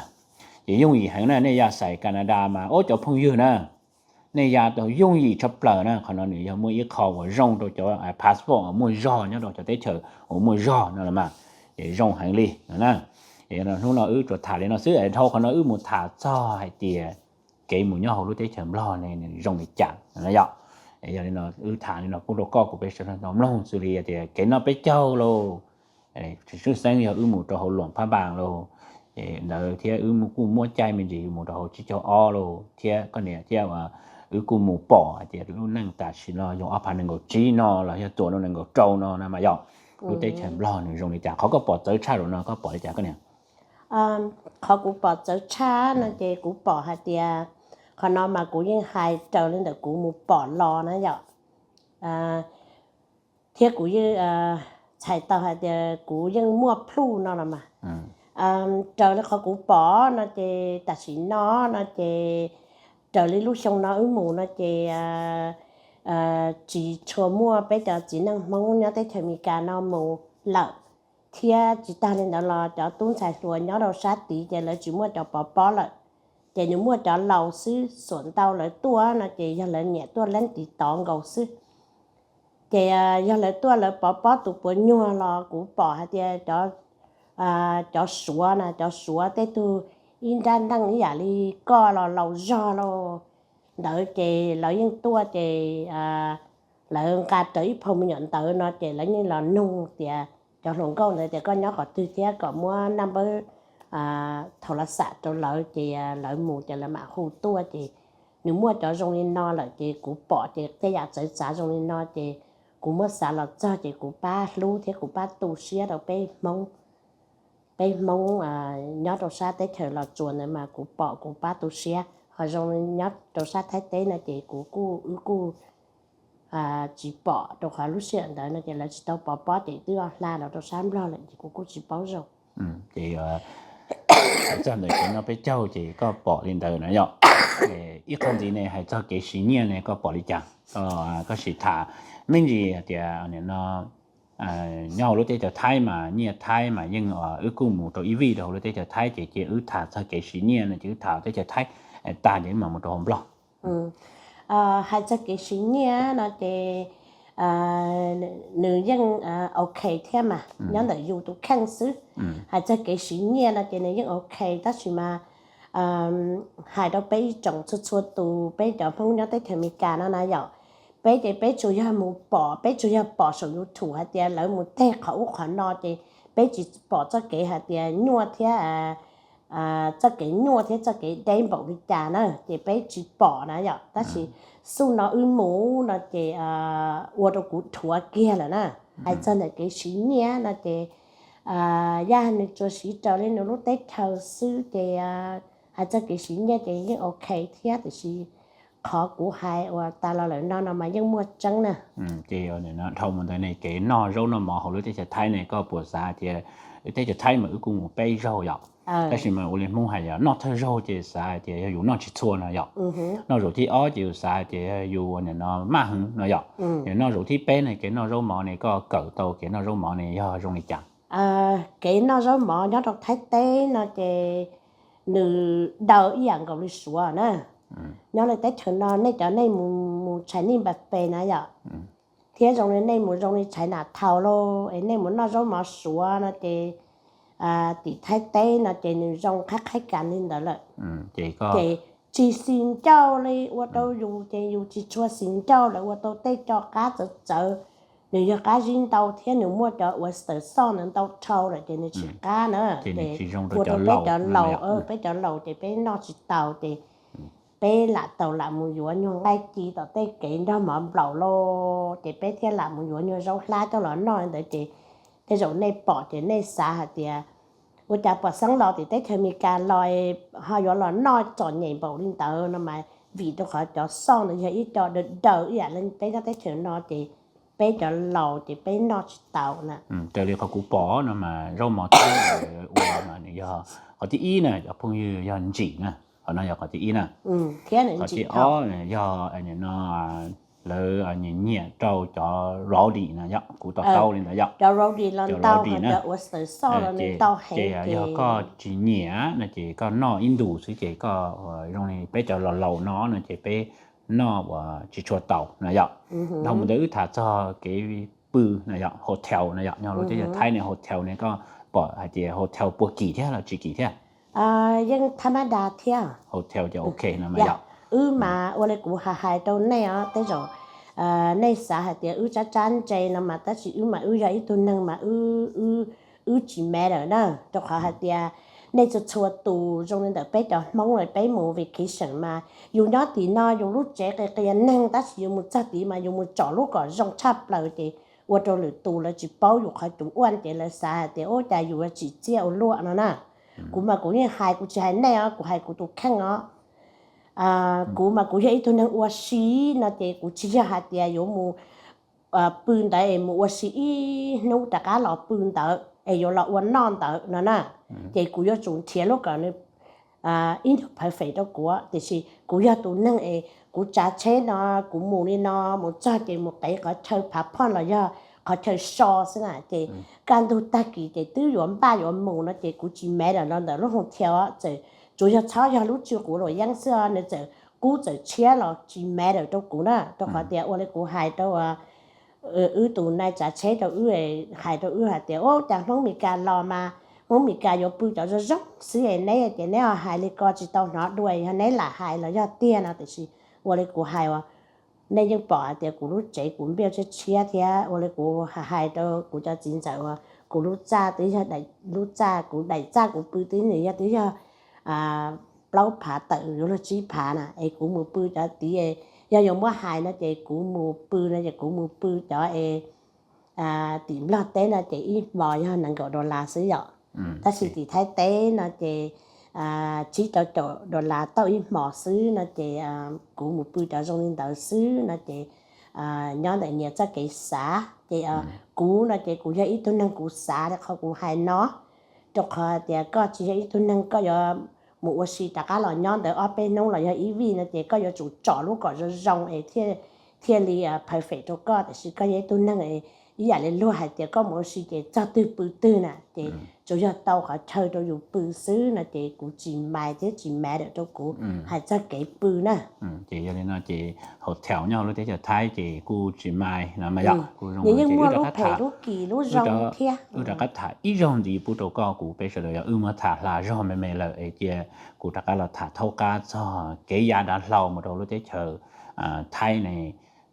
ces yooj yim heev na, nej ya xais Canada mas ua cov phooj ywg na, nej ya tau yooj yim tshaj plaws na. Qhov no nws yog muaj ib qho uas zoo rau cov passport uas muaj zog nyob rau cov teb chaws uas muaj zog no los mas, ces zoo heev li no na. Hnub no wb tsuas tham li no xwb, dhau qhov no wb mus tham txog hais tias kev mus nyob hauv lub teb chaws Nplog ne nws zoo li cas no yom. Yog li no wb tham li no pub rau koj kuv peb sawv daws tau mloog xws li tias kev noj peb caug lauj, tshwj xeeb yog wb mus rau hauv Luam Phab Npas lauj, ntawd thiab wb kuj muab caij me ntsis mus rau hauv tsib caug ob lauj, thiab koj niam thiab wb kuj mus pom hais tias lub neej tam sim no yog ob phav nees nkaum tsib no los yog tuam rau nees nkaum rau no na mas yom, lub teb chaws Nplog nws zoo li cas? Qhov koj pom txawv tshaj zaum no koj pom li cas koj niam? Qhov kuv pom txawv tshaj no ces kuv pom hais tias, qhov no mas kuv yeej hais raws li ntawm kuv mus pom los na yom, thiab kuv yeej txhais tau hais tias kuv yeej muaj plhuj no los mas. Raws li qhov kuv pom no ces tam sim no no ces raws li lub xyoo no wb mus no ces tsis tshua muaj peb cov txiv neej Hmoob nyob teb chaws Amelikas no mus lawm, thiab tsis tag li ntawd los cov tub ntxhais hluas nyob rau sab tid ces lawv tsis muaj cov pov pob lawm, ces nws muaj cov laus xwb, xuam ntau lawv tuaj no ces yog lawv nyiam tuaj leej tiv tov nkaus xwb. Ces yog lawv tuaj lawv pov pob tus puav nyuag los kuv pom hais tias cov Suav na, cov Suav tej tug ib nrab nteej ib yam li koj los laus zog lauj, ntawd ces lawv yeej tuaj ces lawv nqa raws ib phau me nyuam ntawv no ces lawv yeej los nug tias cov hluas nkauj ntawd tias koj nyob qhov twg thiab kom muab naj npawb thaum los xam rau lawv ces lawv mus ces lawv mam hu tuaj ces nws muaj cov zoo li no lawm ces kuv pom ces tej yam txawv txav zoo li no ces kuv muab xav los txog ces kuv pab hlub thiab kuv pab tu siab rau peb Hmoob, peb Hmoob nyob rau sab teb chaws Los Tsuas ntawd mas kuv pom kuv pab tu siab. Ho zoo nyob rau sab Thaib teb no ces kuv kuj, wb kuj tsis pom rau qhov lub sij hawm ntawd no ces lawv tsis tau pov pob ces twb hla los rau sab Nplog lawm ces kuv kuj tsis paub zoo. Ces txog ntawm kev noj peb caug ces koj pom li ntawd na yom. Ib qho ntxiv ne hais txog kev siv nyiaj ne koj pom li cas? Koj sim tham me ntsis tias no nyob hauv lub teb chaws Thaib mas nyiaj Thaib mas yeej, wb kuj mus rau ib vij rau hauv lub teb chaws Thaib ces cia wb tham txog kev siv nyiaj no ces wb tham teb chaws Thaib tag ces wb mam mus rau hauv Nplog. Hais txog kev siv nyiaj no ces nws yeej ok thiab mas nyob ntawm yus tus kheej xwb. Hais txog kev siv nyiaj no ces nws yeej ok tab sis mas hais rau peb ib tsoom txhua txhua tus peb cov Hmoob nyob teb chaws Amelikas no na yom, peb ces peb tsuas yog mus pom, peb tsuas yog pom saum YouTube hais tias lawv mus teg qhov ub qhov no ces peb tsis pom txoj kev hais tias nyuaj thiab, txoj kev nyuaj thiab txoj kev deb npaum li cas na ces peb tsis pom na yom. Tab sis xub no wb mus no ces ua rau kuv dhuav kiag lawm na. Hais txog ntawm kev siv nyiaj no ces yog nws tsuas siv raws li nws lub teb chaws xwb ces hais txog kev siv nyiaj ces yeej ok thiab tiam sis qhov kuv hais uas tas los lawm no no mas yeej muaj tseeb na. Ces dhau mus ntawd ne kev noj zaub noj mov hauv lub teb chaws Thaib ne koj puas xav tias teb chaws Thaib mas wb kuj mus peb zaug yom, tab sis mas ua li Hmoob hais yog noj thawj zaug ces xav tias yog yus noj tsis txhua no yom. Noj zaum thib ob ces yus xav tias yog yus ua nim no maj heev no yom. Yog noj zaum thib peb ne kev noj zaub mov ne koj kawm tau kev noj zaub mov ne yog zoo li cas? Kev noj zaub mov nyob rau Thaib teb no ces nws daw ib yam nkaus li Suav na. Nyob li teb chaws no nej cov nej mus, mus tshais nij npa pes na yom, thiab zoo li nej mus zoo li tshais nam thaus lauj es nej mus noj zaub mov Suav no ces tim Thaib teb no ces nws zoo qhab qhaib kas li ntawd lawm. Ces tsis xis ncauj li ua rau yus ces yus tsis tshua xis ncauj lawm, ua tau tej co qab txawv txawv, nws yog qab zib ntau thiab nws muaj cov uas xawm xoj ntawd ntau dhau lawm ces nws tsis qab na. Ces ua rau peb cov laus, peb cov laus ces peb noj tsis tau ces peb lam tau lam mus yuav nyuag nqaij ci tom tej kev nrog mov nplaum los ces peb thiaj lam mus yuav nyuag zaub hlab coj los noj ntawd ces tej zaum nej pom ces nej xav hais tias ua cas pom xeeb los tim teb chaws Amelikas los ho yuav los noj txom nyem npaum li ntawd no mas vim rau qhov cov xoj ntawd yog ib co daws daws ib yam li peb nyob teb chaws no ces peb cov laus ces peb noj tsis tau na. Raws li qhov kuv pom no mas zaub mov thaib ua mas nws yog qhov thib ib na cov phooj ywg, yog ntsim na, qhov no yog qhov thib ib na. Qhov thib ob yog no lawv nyiam nyiam rau cov rowdy no yom, kuv to taub li ntawd yom. Cov rowdy na, ces yog koj tsis nyiam no ces koj noj ib ntus xwb ces koj zoo li peb cov laus laus no no ces peb noj uas tsis tshua tau no yom. Dhau mus ntawd wb tham txog kev pw no yom, hotel no yom, nyob lub teb chaws Thaib ne hotel ne koj pom hais tias hotel puas kim thiab los tsis kim thiab? Yeej thab mab das thiab. Hotel ces ok no mas yom. Wb mas ua li kuv hais hais rau nej os, tej zaum nej xav hais tias wb tsab tsab ntse no mas tab sis wb mas wb yog ib tug neeg mas wb tsis matter na, rau qhov hais tias nej txhua txhua tus zoo li ntawm peb cov Hmoob peb mus vacation mas yus nyob tim no yus lub tsev qia qia neeg tab sis yus mus txog tid mas yus mus tsom lub kom zoo tshaj plaws ces ua rau lwm tus lawv tsis paub yus qhov cuv ua ces lawv xav hais tias ua cas yus yuav tsim txiaj ua luaj no na. Kuv mas kuv yeej hais, kuv tsis hais nej os, kuv hais kuv tus kheej os. Kuv mas kuv yog ib tug neeg ua si no ces kuv tsis yog hais tias yuav mus pw ntawd es mus ua si ib hnub rov qab los pw ntawd es yuav los ua noj ntawd no na. Ces kuv yuav tsum nrhiav lub kom nws ib nyuag perfect rau kuv, tiam sis kuv yog tus neeg es kuv tsav tsheb no, kuv mus li no, mus txog ces mus qev qhov chaw phav phoj los yog qhov chaw so xwb na, ces kaj ntug tag kis ces twb yuav npaj yuav mus no ces kuv tsis matter los ntawm lub hotel, txawm tsuas yog txhob yog lub tsw quav luam yeeb xwb, nws txawm qub txawm tshiab los tsis matter rau kuv na, rau qhov tias ua li kuv hais rau wb tus nai tsav tsheb rau wb, hais rau wb hais tias ua cas Hmoob Meskas los mas Hmoob Meskas yuav pw cov zoo zoo xwb es neb ces neb ho hais li ko tsis tau hnov dua, yog neb lam hais los yog tiag no, tiam sis ua li kuv hais uas nej yeej pom hais tias kuv lub tsev kuv npiaj tshiab tshiab thiab ua li kuv hais rau kuv cov txiv ntxawm uas kuv lub txaj twb yog, lub txaj kuv daim txaj kuv pw twb nws yog twb yog plaub phav tawm yuav luag tsib phav na es kuv mus pw cov tid, yog yuav muab hais no ces kuv mus pw no ces kuv mus pw cov es tim Nplog teb no ces ib hmos yog nees nkaum dollar xwb yom. Tab sis tim Thaib teb no ces tsib rau caum dollar tauj ib hmos xwb no ces kuv mus pw cov zoo li ntawd xwb no ces nyob ntawm nyias txoj kev xav ces kuv no ces kuv yog ib tug neeg kuv xav li qhov kuv hais no, rau qhov hais tias koj tsis yog ib tug neeg koj yuav mus ua si rov qab los nyob ntawd ob peb hnub los yog ib vij no ces koj yuav tsum tsom lub kom zoo zoo es thiaj li perfect rau koj, tiam sis koj yog ib tug neeg ib yam li luag hais tias koj mus ua si ces txog twg pw twg na ces tsuas yog tau qhov chaw rau yus pw xwb no ces kuv tsis mais thiab tsis matter rau kuv hais txog kev pw na. Ces yog li no ces hotel nyob lub teb chaws Thaib ces kuj tsis mais no mas yom, kuj zoo, nws yeej muaj lub phem lub kim lub zoo thiab. Wb rov qab tham ib zaug ntxiv pub rau koj kuv, peb sawv daws yog wb muab tham hla zog me me lawm es cia kuv rov qab los tham thaub qab txog kev ya dav hlau mus rau lub teb chaws Thaib ne,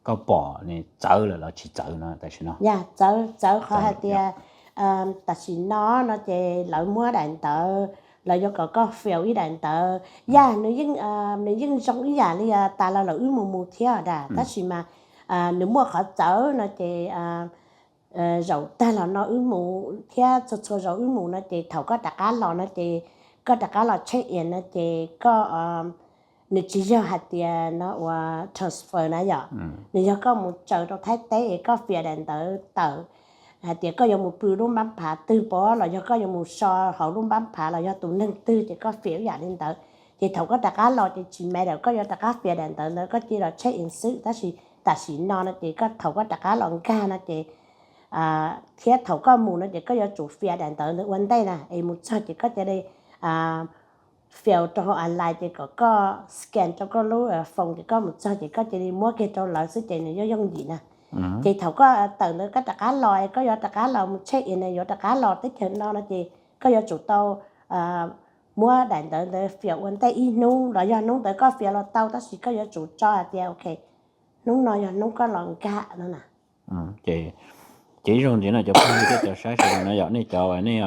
koj pom ne txawv lawm los tsis txawv no tam sim no? Yog txawv, txawv qhov hais tias tam sim no no ces lawv muab daim ntawv, lawv yuav kom koj fill ib daim ntawv, yog nws yeej zoo ib yam li tas los lawm wb mus mus thiab da, tab sis mas nws muaj qhov txawv no ces zaum tag los no wb mus thiab txhua txhua zaus wb mus no ces thaum koj rov qab los no ces koj rov qab los check in no ces koj, nws tsis yog hais tias no ua transfer na yom, nws yog koj mus tsaws rau Thaib teb es koj fill daim ntawv tawm hais tias koj yuav mus pw lub npab phav twg pov los yog koj yuav mus so hauv lub npab phav los yog tus neeg twg ces koj fill ib yam li ntawd. Ces thaum koj rov qab los ces tsis matter koj yuav rov qab fill daim ntawv ntawd, koj cia los check in xwb, tab sis tam sim no no ces koj thaum koj rov qab los nkag no ces thiab thaum koj mus no ces koj yuav tsum fill daim ntawv ntawd ua ntej na, es mus txog ces koj cia li fill rau hauv online ces kom koj scan rau koj lub phone ces koj mus txog ces koj cia li muab kiag rau lawv xwb ces nws yooj yooj yim na. Ces thaum koj tawm ntawd koj rov qab los, koj yuav rov qab los mus check in, yuav rov qab los teb chaws no no ces koj yuav tsum tau muab daim ntawv ntawd fias ua ntej ib hnub los yog hnub ntawd koj fias los tau, tab sis koj yuav tsum tso hais tias ok, hnub no yog hnub koj los nkag no na. Ces ib zaug ntxiv no cov phooj ywg thiab cov saib sawv daws no yog nej cov nej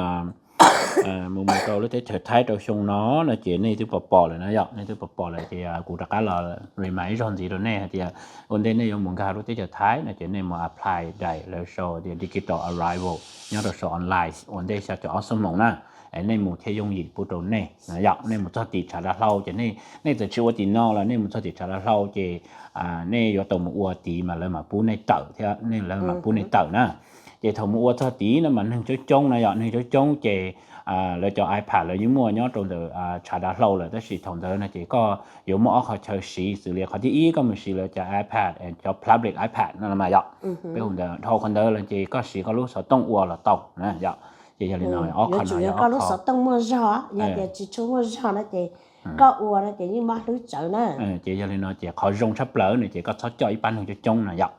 mus mus rau lub teb chaws Thaib rau xyoo no no ces nej twb pom pom lawm na yom, nej twb pom pom lawm ces kuv rov qab los remind ib zaug ntxiv rau nej hais tias ua ntej nej yuav mus nkag lub teb chaws Thaib no ces nej mus apply daim lawv sau tias digital arrival nyob rau saum online ua ntej xya caum ob xuab moos na. Nej mus thiaj yooj yim pub rau nej yom. Nej mus txog tim tshav dav hlau ces nej txawm tsis ua tim no los nej mus txog tim tshav dav hlau ces nej yuav tau mus ua tid mas lawv mam pub nej tawm thiab, nej lawv mam pub nej tawm na. Ces thaum mus ua txog tid no mas neeg coob coob na yom, neeg coob coob ces lawv cov iPad lawv yeej muaj nyob rau ntawm tshav dav hlau lawm, tab sis thaum ntawd no ces koj yuav muaj ob qhov chaw siv xws li qhov thib ib koj mus siv lawv cov iPad, cov public iPad no mas yom. Peb hu ntawd dhau qhov ntawd los ces koj siv koj lub xov tooj ua los tau na yom. Ces yog li no ob qhov no yog koj lub xov tooj muaj zog, yog tias tsis tshua muaj zog no ces koj ua no ces yeej mob hlwb tsawv na. Ces yog li no ces qhov zoo tshaj plaws no ces koj txhob coj ib pab neeg coob coob na yom.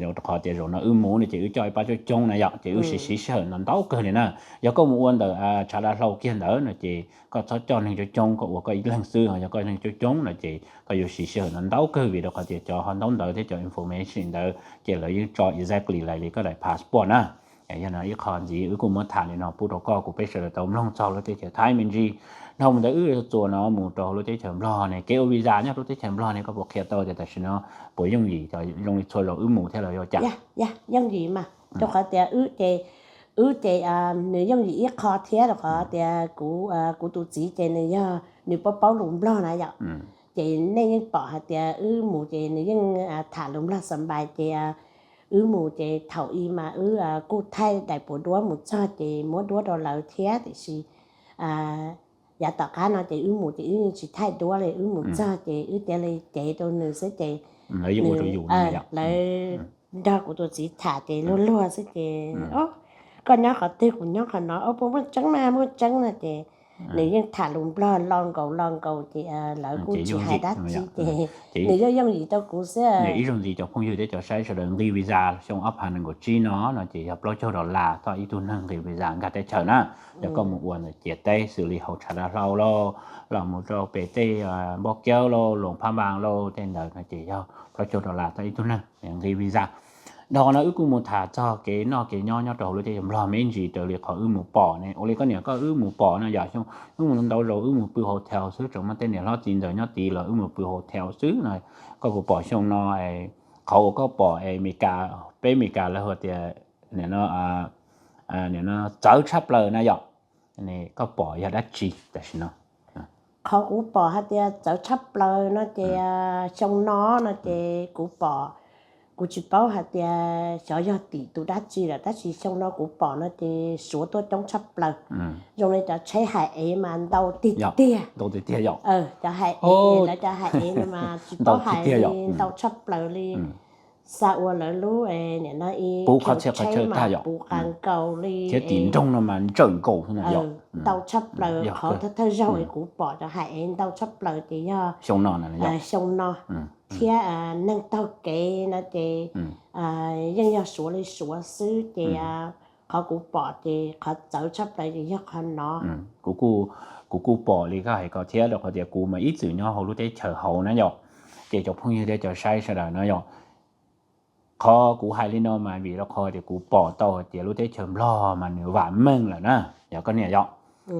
Rau qhov tias zaum no wb mus no ces wb coj ib pab coob coob na yom, ces wb siv siv sij hawm ntau ntau kawg li na. Yog koj mus ua ntawm tshav dav hlau kiag ntawd no ces koj txhob coj neeg coob coob, koj ua koj ib leeg xwb. Yog koj neeg coob coob no ces koj yuav siv sij hawm ntau ntau kawg vim rau qhov tias cov ho ntaub ntawv thiab cov information ntawd ces lawv yeej tso exactly li koj daim passport na. Yog no ib qho ntxiv wb kuj muab tham li no pub rau koj, kuv peb sawv daws tau mloog txog lub teb chaws Thaib me ntsis. Dhau mus ntawd wb txuas no mus rau lub teb chaws Nplog ne, kev ua visa nyob lub teb chaws Nplog ne koj puas qhia tau tias tam sim no puas yooj yim, zoo li txhua zaus wb mus thiab los yuav cas? Yooj yim mas, rau qhov tias wb ces, wb ces nws yooj yim ib qho thiab rau qhov tias kuv, kuv tus txiv ces nws yog nws paub paub lus Nplog na yom. Ces nej yeej pom hais tias wb mus ces nws yeej tham lus Nplog xa npais ces wb mus ces thaum i mas wb kuj thaij daim puas duab mus txog ces muab duab rau lawv thiab, tiam sis yav tom qab no ces wb mus ces wb yeej tsis thaij duab li, wb mus txog ces wb cia li cev rau nws xwb ces lawv nrog kuv tus txiv tham ces luag luag xwb ces, o, koj nyob qhov twg kuv nyob qhov no, o, puas muaj tseeb mas, muaj tseeb no ces nws yeej tham lus Nplog lo nkaus lo nkaus ces lawv kuj tsis hais dab tsi ces nws yeej yooj yim rau kuv xwb. Ib zaug ntxiv cov phooj ywg thiab cov saib sawv daws, nqi visa xyoo ob phav nees nkaum tsib no no ces yog plaub caug dollar toj ib tug neeg nqi visa nkag teb chaws na. Yog koj mus ua ntawm ciam teb xws li hauv tshav dav hlau lauj, los mus rau pem tej Npauj Kiaub lauj, Luam Phab Npas lauj, tej ntawd no ces yog plaub caug dollar toj ib tug neeg nqi visa. Dhau no wb kuj mus tham txog kev noj kev nyob nyob rau hauv lub teb chaws Nplog me ntsis raws li qhov wb mus pom ne. Ua li koj niam koj wb mus pom no yom, xyoo wb mus ntau zaus wb mus pw hotel xwb, tseem muaj tej niam hlob txiv ntxawm nyob tid los wb mus pw hotel xwb no. Koj puas pom xyoo no qhov uas koj pom Amelikas, peb Amelikas lawv hu tias nim no txawv tshaj plaws na yom, koj pom yog dab tsi tam sim no? Qhov kuv pom hais tias txawv tshaj plaws no ces xyoo no no ces kuv pom, kuv tsis paub hais tias xyov yog tim tus dab tsi lawm, tab sis xyoo no kuv pom no ces Suav tuaj coob tshaj plaws. Zoo li cov tsheb hais ev mas ntau tiag tiag, cov hais ev, lawv cov hais ev no mas tsis paub hais li, ntau tshaj plaws li. Xa ua lawv lub nim no i, puv qhov txhia qhov chaw tag yom, puv qas nkaus li thiab tim nroog no mas ntsawm nkaus xwb na yom. Ntau tshaj plaws, qhov thawj thawj zaug es kuv pom cov hais ev ntau tshaj plaws ces yog xyoo no, xyoo no thiab neeg taug kev no ces yeej yog Suav li Suav xwb ces qhov kuv pom ces qhov txawv tshaj plaws ces yog qhov no. Kuv kuj pom li koj hais ko thiab, rau qhov tias kuv mas ib txwm nyob hauv lub teb chaws hauv na yom, ces cov phooj ywg thiab cov saib sawv daws no yom, qhov kuv hais li no mas vim rau qhov tias kuv pom tau hais tias lub teb chaws Nplog mas nws vam meej lawm na, yog koj niam yom,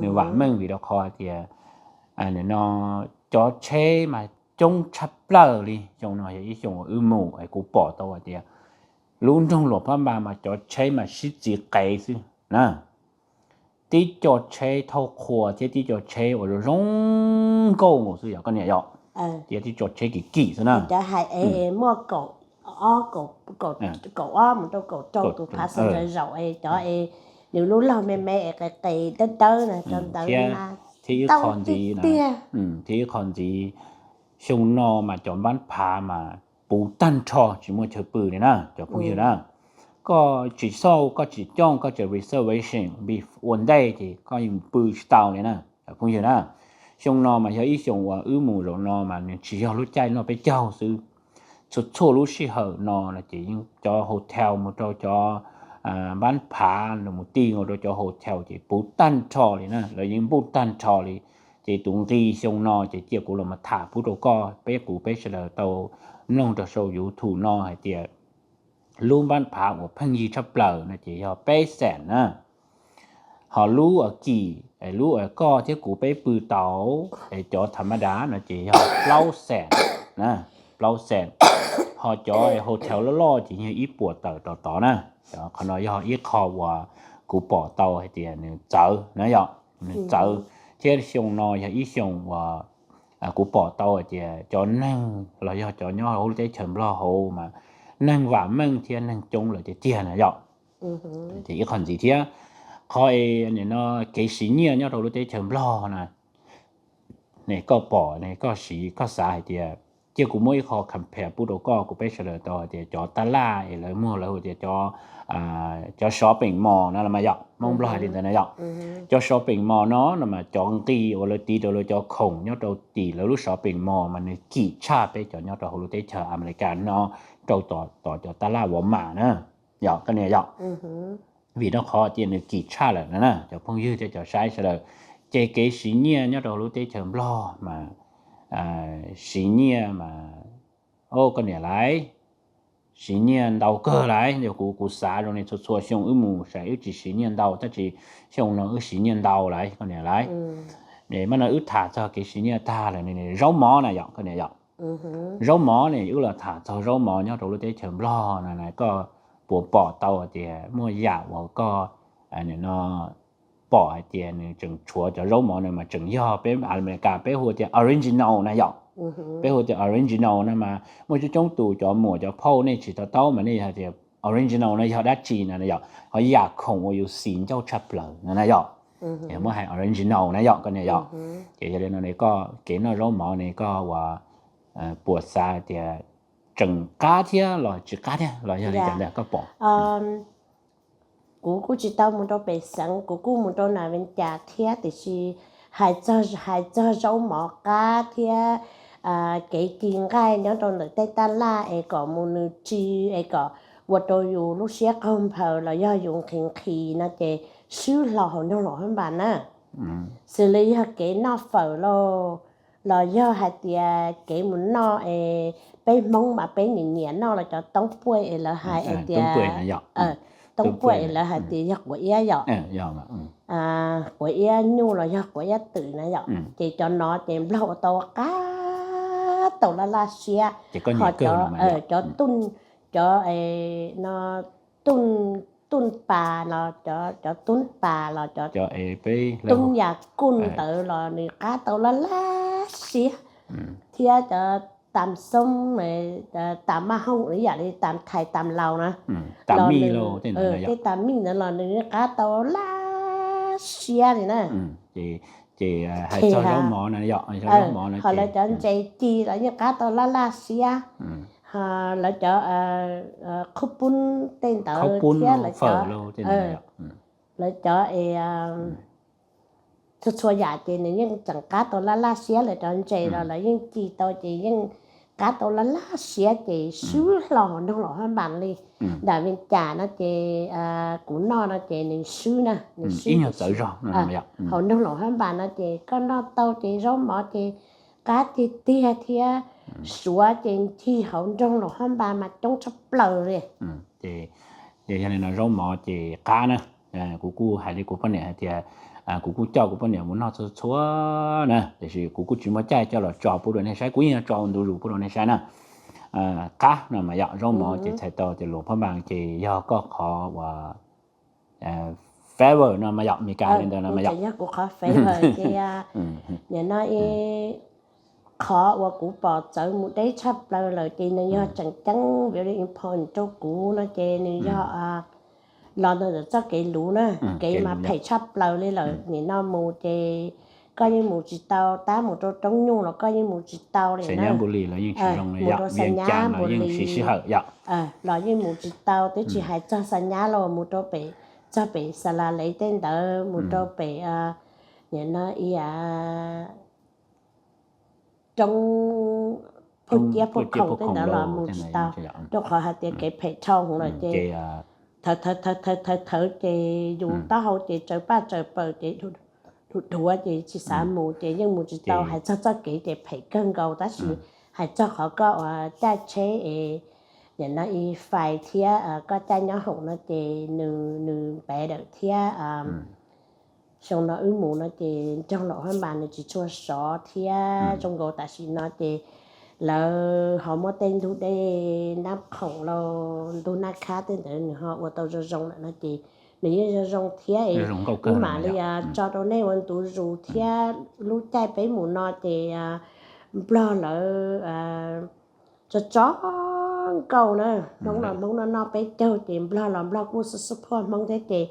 nws vam meej vim rau qhov hais tias nim no cov tsheb mas coob tshaj plaws li. Xyoo no yog ib xyoo uas wb mus es kuv pom tau hais tias lub nroog Luam Phab Npas mas cov tsheb mas sib txiv qev xwb na. Tib co tsheb thauj qhua thiab tib co tsheb uas zoo zoo nkauj nkaus xwb yog koj niam yom. Thiab tib co tsheb kim kim xwb na. Cov hais es muaj kaum ob, kaum ob mus rau kaum rau tus passenger zaum es cov es nws lub laug me me es qes qes dawb dawb na, cov ntawd thiab ib qho ntxiv, thiab ib qho ntxiv, xyoo no mas cov npab phav mas puv tag nrho tsis muaj chaw pw li na cov phooj ywg na. Koj tsis xauj, koj tsis coj koj cov reservation ua ntej ces koj yeej pw tsis tau li na cov phooj ywg na. Xyoo no mas yog ib xyoo uas wb mus zaum no mas nws tsis yog lub caij noj peb caug xwb. Txhua txhua lub sij hawm no no ces yeej cov hotel mus rau cov npab phav los mus ti ua rau cov hotel ces puv tag nrho li na, lawv yeej npuj tag nrho li. Ces tus nqi xyoo no ces cia kuv los tham pub rau koj, peb kuv peb sawv daws tau mloog rau saum YouTube no hais tias lub npab phav uas pheej yig tshaj plaws no ces yog peb xees na. Ho lub kim, lub koj thiab kuv peb pw tau, cov tham ma dav no ces yog plaub xees na, plaub xees. Ho cov hotel loj loj ces yog ib puas tawm rau tod na. Qhov no yog ib qho uas kuv pom tau hais tias nws txawv na yom, nws txawv. Thiab xyoo no yog ib xyoo uas kuv pom tau hais tias cov neeg los yog cov nyob hauv lub teb chaws Nplog hauv mas neeg vam meej thiab neeg coob lawm tiag tiag na yom. Ces ib qho ntxiv thiab, qhov es nim no kev siv nyiaj nyob rau lub teb chaws Nplog na, ne koj pom ne koj siv koj xav hais tias, cia kuv muab ib qho compare pub rau koj kuv peb sawv daws tau hais tias cov tab laj es lawv muag lawv hu tias cov cov shopping mall no los mas yom, Hmoob Nplog hais li ntawd na yom. Cov shopping mall no no mas cov nqi uas lawv tiv rau lawv cov khoom nyob rau tim lawv lub shopping mall mas nws kim tshaj peb cov nyob rau hauv lub teb chaws Amelikas no rau tom cov tab laj Walmart na, yog koj niam yom. Vim rau qhov tias nws kim tshaj lawm na, cov phooj ywg thiab cov saib sawv daws, ces kev siv nyiaj nyob rau lub teb chaws Nplog mas siv nyiaj mas, o koj niam laiv, siv nyiaj ntau kawg laiv. Yog kuv kuv xav zoo li txhua txhua xyoo wb mus saib wb tsis siv nyiaj ntau, tab sis xyoo no wb siv nyiaj ntau laiv koj niam laiv. Mas no wb tham txog kev siv nyiaj tag lawm, zaub mov na yom koj niam yom. Zaub mov ne wb los tham txog zaub mov nyob rau lub teb chaws Nplog no na, koj puas pom tau tias muaj yam uas koj no pom hais tias nws tseem tshuav cov zaub mov no mas tseem yog peb Amelikas peb hu tias original na yom. Peb hu tias original no mas muaj coob coob tus cov muam cov phauj nej tsis to taub mas nej hais tias original no yog dab tsi no na yom, ho yam khoom uas yus xis ncauj tshaj plaws no na yom. Muab hais original na yom koj niam yom. Ces yog li no ne koj kev noj zaub mov ne koj ua puas xav tias tseem qab thiab los tsis qab thiab los yog li cas ntag koj pom? Kuv kuj tsis tau mus rau pem xeev, kuv kuj mus rau Nas Vees Cas thiab, tiam sis hais txog, hais txog zaub mov qab thiab kev ci nqaij nyob rau ntawm tej taj laj es kom mus nws ris es kom ua rau yus lub siab qaug nphaws los yog yus nqhis nqhis no ces swb hlo hauv nroog Luam Phab Npas na. Xws li yog kev noj fawm lauj, los yog hais tias kev mus noj es peb Hmoob mas peb nyiam nyiam noj los cov toob puaj es lawv hais tias, toob puaj es lawv hais tias yog quav iab yom, quav iab nyuj los yog quav iab twm na yom. Ces cov no ces Nplog ua tau qab tau laj laj siab. Ho cov, cov tuj, cov no, tuj, tuj pas los, cov tuj pas los, cov tuj yas kuj ntawd los nws qab tau laj laj siab. Thiab cov tam xoob, tam maj hooj ib yam li tam thais tam laus na, tej tam mij ntawd los nws qab tau laj siab li na. Ces hais txog zaub mov no, ho lawv cov ntses ci los yeej qab tau laj laj siab. Ho lawv cov qhub pub tej ntawd thiab lawv cov, lawv cov es txhua txhua yam ces nws yeej tseem qab tau laj laj siab, lawv cov ntses los lawv yeej ci tau ces yeej qab tau laj laj siab ces swb hlo hauv nroog Luam Phab Npas li. Nram Vees Cas no ces kuv noj no ces nws swb na, nws swb hauv nroog Luam Phab Npas no ces koj noj tau ces zaub mov ces qab tiag tiag thiab. Suav ces ncig hauv nroog Luam Phab Npas mas coob tshaj plaws li. Ces yog li no zaub mov ces qab na. Kuv kuj hais li kuv poj niam hais tias kuv kuj coj kuv poj niam mus noj txhua txhua na, tiam sis kuv kuj tsis muaj caij coj los tso pub rau nej saib, kuv yeej yuav tso ntu zus pub rau nej saib na. Qab no mas yom, zaub mov ces txhais tau tias Luam Phab Npas ces yog koj qhov uas favor no mas yom, Mes Kas li ntawd no mas yog kuv qhov favor ces nim no qhov uas kuv pom txawv mus deb tshaj plaws lawm ces nws yog tseem ceeb very important rau kuv no ces nws yog los ntawm txoj kev luv na, kev mas phem tshaj plaws li lawm. Nim no mus ces koj yeej mus tsis tau, tab mus rau Roob Nyuj los koj yeej mus tsis tau li na. Mus rau Xa Nyab Npus Lis los yeej mus tsis tau, twb tsis hais txog Xa Nyab los mus rau pem, txog pem Xa Las Les tej ntawd, mus rau pem nim no ib yam Roob Phuj Ciab Phuj Khoom tej ntawd los mus tsis tau, rau qhov hais tias kev phem dhau lawm ces thawv thawv thawv thawv thawv ces yus taub hau ces tsaws paj tsaws pawg ces dhuav dhuav ces tsis xav mus ces yeej mus tsis tau. Hais txog txoj kev ces phem kawg nkaus tab sis hais txog qhov koj ua caij tsheb es nim no i fais thiab koj caij nyob hoom no ces nws nws better thiab. Xyoo no wb mus no ces nroog Luam Phab Npas nws tsis tshua sov thiab zoo nkaus tam sim no ces lawv ho muab tej ntug dej Nab Khoom los ntug Naj Khab tej ntawd nws ho ua tau zoo zoo lawm no ces nws yeej zoo zoo thiab es wb mam li tso rau nej ua ntu zus thiab. Lub caij peb mus no ces Nplog lawv tso tso nkauj na, Hmoob los Hmoob noj noj peb caug ces Nplog los Nplog kuj xub xub phuaj Hmoob thiab ces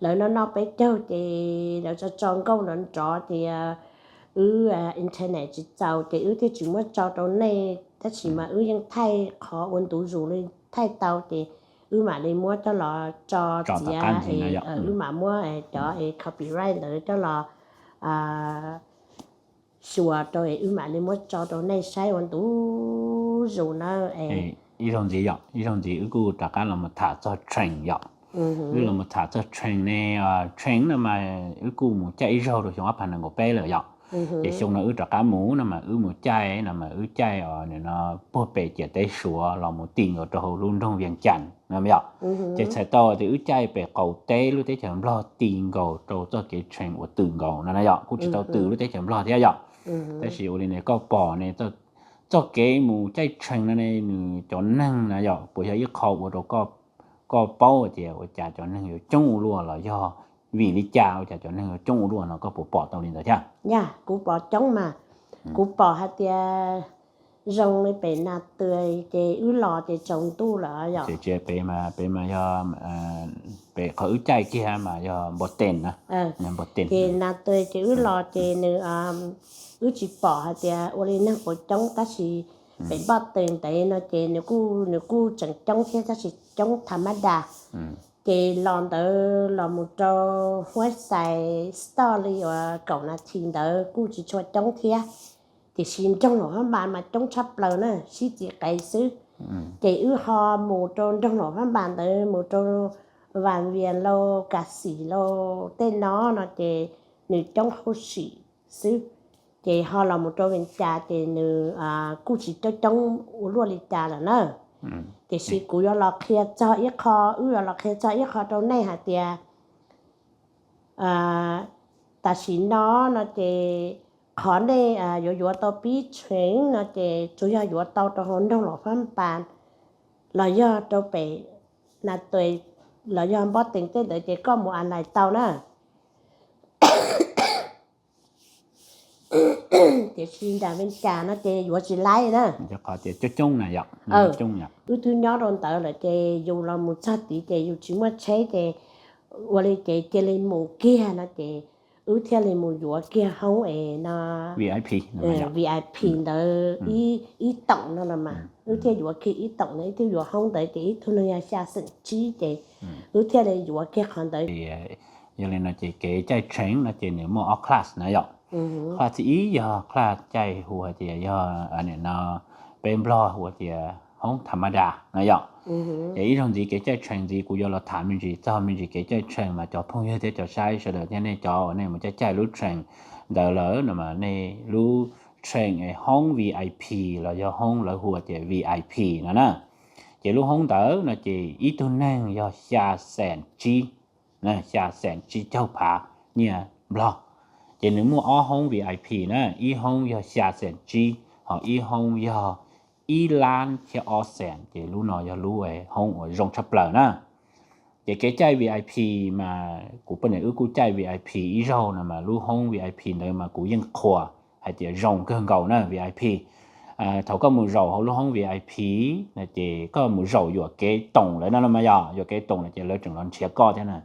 lawv noj noj peb caug ces lawv tso tso nkauj nrov nrov ces wb internet tsis txaus ces wb thiaj tsis muab tso rau nej tab sis mas wb yeej thaij qhov ua ntu zus li thaij tau ces wb mam li muab coj los tso txiav, wb mam muab cov copyright ntawd coj los xyuas rau es wb mam li muab tso rau nej saib ua ntu zus na. Ib zaug ntxiv yom, ib zaug ntxiv wb kuj rov qab los mus tham txog train yom. Wb los mus tham txog train ne, train no mas wb kuj mus caij ib zaug rau xyoo ob phav nees nkaum peb lawm yom. Ces xyoo no wb rov qab mus no mas wb mus caij no mas wb caij os nim no puag pem ciam teb Suav los mus ti nkaus rau hauv lub nroog Vias Cas no yom. Ces txhais tau tias wb caij pem qaum teb lub teb chaws Nplog ti nkaus rau txoj kev train uas twm nkaus no na yom, kuj tsis tau twm lub teb chaws Nplog thiab yom. Tab sis ua li ne koj pom ne, txoj kev mus caij train no ne nws cov neeg na yom puas yog ib qho ua rau koj paub tias ua cas cov neeg yuav coob ua luaj los yog vim li cas ua cas cov neeg yuav coob ua luaj no koj puas pom tau li ntawd thiab? Yog kuv pom coob mas, kuv pom hais tias zoo li pem Nas Tuas ces wb los ces tsaus ntuj lawm yom. Pem mas yog pem qhov wb caij kiag mas yog Npos Tes na, Npos Tes. Ces Nas Tuas ces wb los ces nws, wb tsis pom hais tias ua li neeg puas coob tab sis pem Npos Tes ntev no ces nws kuj tseem coob thiab tab sis coob tham mab das. Ces los ntawd los mus rau Huab Xais Stop li uas kaum nas this ntawd kuj tsis tshua coob thiab. Tiam sis nroog Luam Phab Npas mas coob tshaj plaws na, sib txiv qev xwb. Ces wb ho mus rau nroog Luam Phab Npas ntawd mus rau Vas Vias Laus, Kas Xim Laus tej no no ces nws coob hauj sim xwb. Ces ho los mus rau Vias Cas ces nws kuj tsis coob coob ua luaj li cas lawm na. Tiam sis kuv yuav los qhia txog ib qho, wb yuav los qhia txog ib qho rau nej hais tias tam sim no no ces qhov nej yuav yuav tau pib tshee no ces tsuas yog yuav tau rau hauv nroog Luam Phab Npas los yog rau pem Nas Tuas los yog Npos Tes tej ntawd ces koj mus online tau na. Tiam sis nram Vias Cas no ces yuav tsis laib na. Qhov tias coob coob na yom, wb twb nyob rau ntawd lawm ces yus los mus txog tid ces yus tsis muaj tsheb ces ua li ces cia li mus kiag no ces wb thiaj li mus yuav kiag hoob es no, VIP, VIP ntawd ib toom no los mas wb thiaj yuav kiag ib toom no, wb thiaj yuav hoob ntawd ces ib tug neeg yog xya xeem tsib ces wb thiaj li yuav kiag qhov ntawd. Yog li no ces kev caij tshee no ces nws muaj ob class na yom. Class thib ib yog class caij hu hais tias yog nim no peb Nplog hu tias hoob tham ma das na yom. Ces ib zaug ntxiv kev caij tshee ntxiv kuv yuav los tham me ntsis txog me ntsis kev caij tshee mas cov phooj ywg thiab cov saib sawv daws thiab nej cov uas nej mus caij caij lub tshee ntawd lawm no mas nej lub tshee es hoob VIP los yog hoob lawv hu tias VIP no na. Ces lub hoob ntawd no ces ib tug neeg yog xya xeem tsib, xya xeem tsib caug phav nyiaj Nplog. Ces nws muaj ob hoob VIP na, ib hoob yog xya xeem tsib, ho ib hoob yog ib lab thiab ob xeem, ces lub no yog lub hoob uas zoo tshaj plaws na. Ces kev caij VIP mas kuv poj niam wb kuj caij VIP ib zaug no mas lub hoob VIP ntawd mas kuv yeej qhuas hais tias zoo kawg nkaus na VIP. Thaum koj mus zaum hauv lub hoob VIP no ces koj mus zaum yuam kev toom lawm no los mas yog yuam kev toom lawm ces lawv tseem los nrhiav koj thiab na,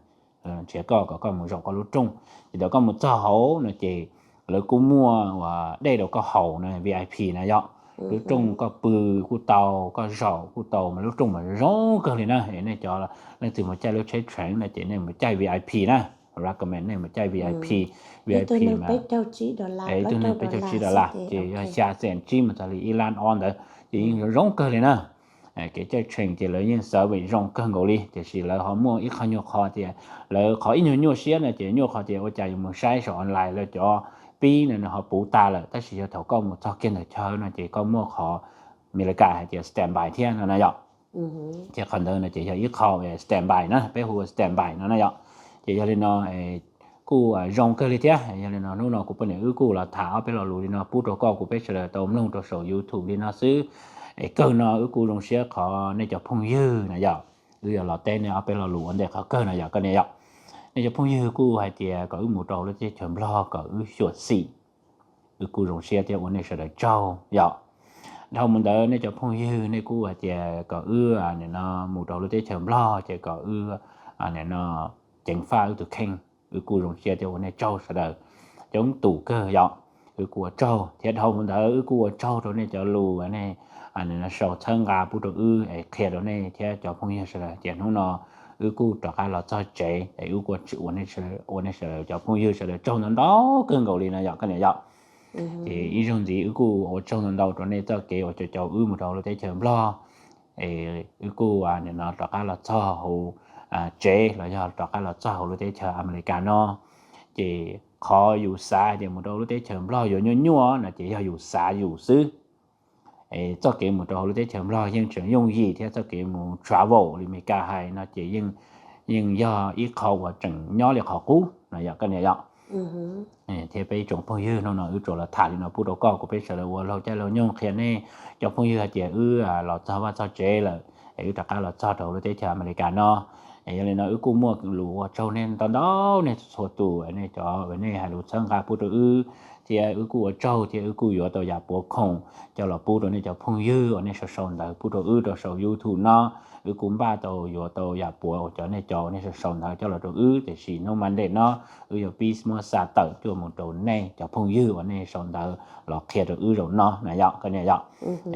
nrhiav koj kom koj mus zaum koj lub rooj. Ces thaum koj mus txog hauv no ces lawv kuj muaj uas dej rau koj haus na VIP na yom. Lub rooj koj pw kuj tau, koj zaum kuj tau mas lub rooj mas zoo kawg li na. Nej cov leej twg mus caij lub tsheb tshee no ces nej mus caij VIP na, recommend nej mus caij VIP. VIP mas ib tug neeg peb caug tsib dollar ces yog xya xeem tsib mas txog li ib lab ob ntawd ces yeej zoo kawg li na. kev cawj tshee ces lawv yeej xav vim zoo kawg nkaus li, tiam sis lawv ho muaj ib qho nyuaj qhov tias, lawv qhov ib nyuag nyuaj siab no ces nyuaj qhov tias ua cas yuav mus saib saum online lawv cov pib no nws ho puv tas lawm, tab sis yog thaum koj mus txog kiag ntawm chaw no ces koj muaj qhov Amelikas hais tias standby thiab no na yom. Ces qhov ntawd no ces yog ib qho standby na, peb hu standby no na yom. Ces yog li no kuj zoo kawg li thiab. Yog li no hnub no kuv poj niam wb kuj los tham ob peb lo lus li no pub rau koj kuv peb sawv daws tau mloog rau saum YouTube li no xwb. Es kawg no wb kuj zoo siab qhov nej cov phooj ywg na yom, wb yuav los teb nej ob peb lo lus ua ntej qhov kawg no yom koj niam yom. Nej cov phooj ywg kuj hais tias kom wb mus rau lub teb chaws Nplog kom wb xyuam xim, wb kuj zoo siab thiab ua nej sawv daws tsaug yom. Dhau mus ntawd nej cov phooj ywg nej kuj hais tias kom wb nim no mus rau lub teb chaws Nplog ces kom wb nim no ceev faj wb tus kheej, wb kuj zoo siab thiab ua nej tsaug sawv daws coob tus kawg yom. Wb kuj ua tsaug thiab dhau mus ntawd wb kuj ua tsaug rau nej cov lus nej sau txhawb nqa pub rau wb es qhia rau nej thiab cov phooj ywg sawv daws tias hnub no wb kuj rov qab los txog tsev es wb kuj ua nej sawv daws cov phooj ywg sawv daws tsaug ntau ntau kawg nkaus li no yom koj niam yom. Ces ib zaug ntxiv wb kuj ua tsaug ntau ntau rau nej txoj kev uas caum caum wb mus rau hauv lub teb chaws Nplog es wb kuj nim no rov qab los txog hauv tsev los yog rov qab los txog hauv lub teb chaws Amelikas no. Ces qhov yus xav tias mus rau lub teb chaws Nplog yuav nyuaj nyuaj no ces yog yus xav yus xwb. Txoj kev mus rau hauv lub teb chaws Nplog yeej tseem yooj yim thiab txoj kev mus travel li Meskas hais no ces yeej yog ib qho uas tseem nyob li qhov qub no yom koj niam yom. Thiab peb ib tsoom phooj ywg hnub no wb tsuas los tham li no pub rau koj kuv peb sawv daws ua laug caij laug nyoog qhia nej cov phooj ywg hais tias wb los txog vaj txog tsev lawm es wb rov qab los txog rau hauv lub teb chaws Amelikas no. Es yog li no wb kuj muaj lus ua tsaug nej ntau ntau nej txhua tus nej cov uas nej hais lus txhawb nqa pub rau wb, thiab wb kuj ua tsaug thiab wb kuj yuav tau yam puav khoom coj los pub rau nej cov phooj ywg uas nej sau sau ntawv pub rau wb rau saum YouTube no. Wb kuj npaj tau yuav tau yam puav uas cov nej cov uas nej sau sau ntawv coj los rau wb, tiam sis hnub Monday no wb yuav pib muab xa tawm tuaj mus rau nej cov phooj ywg uas nej sau ntawv los qhia rau wb zaum no na yom koj niam yom.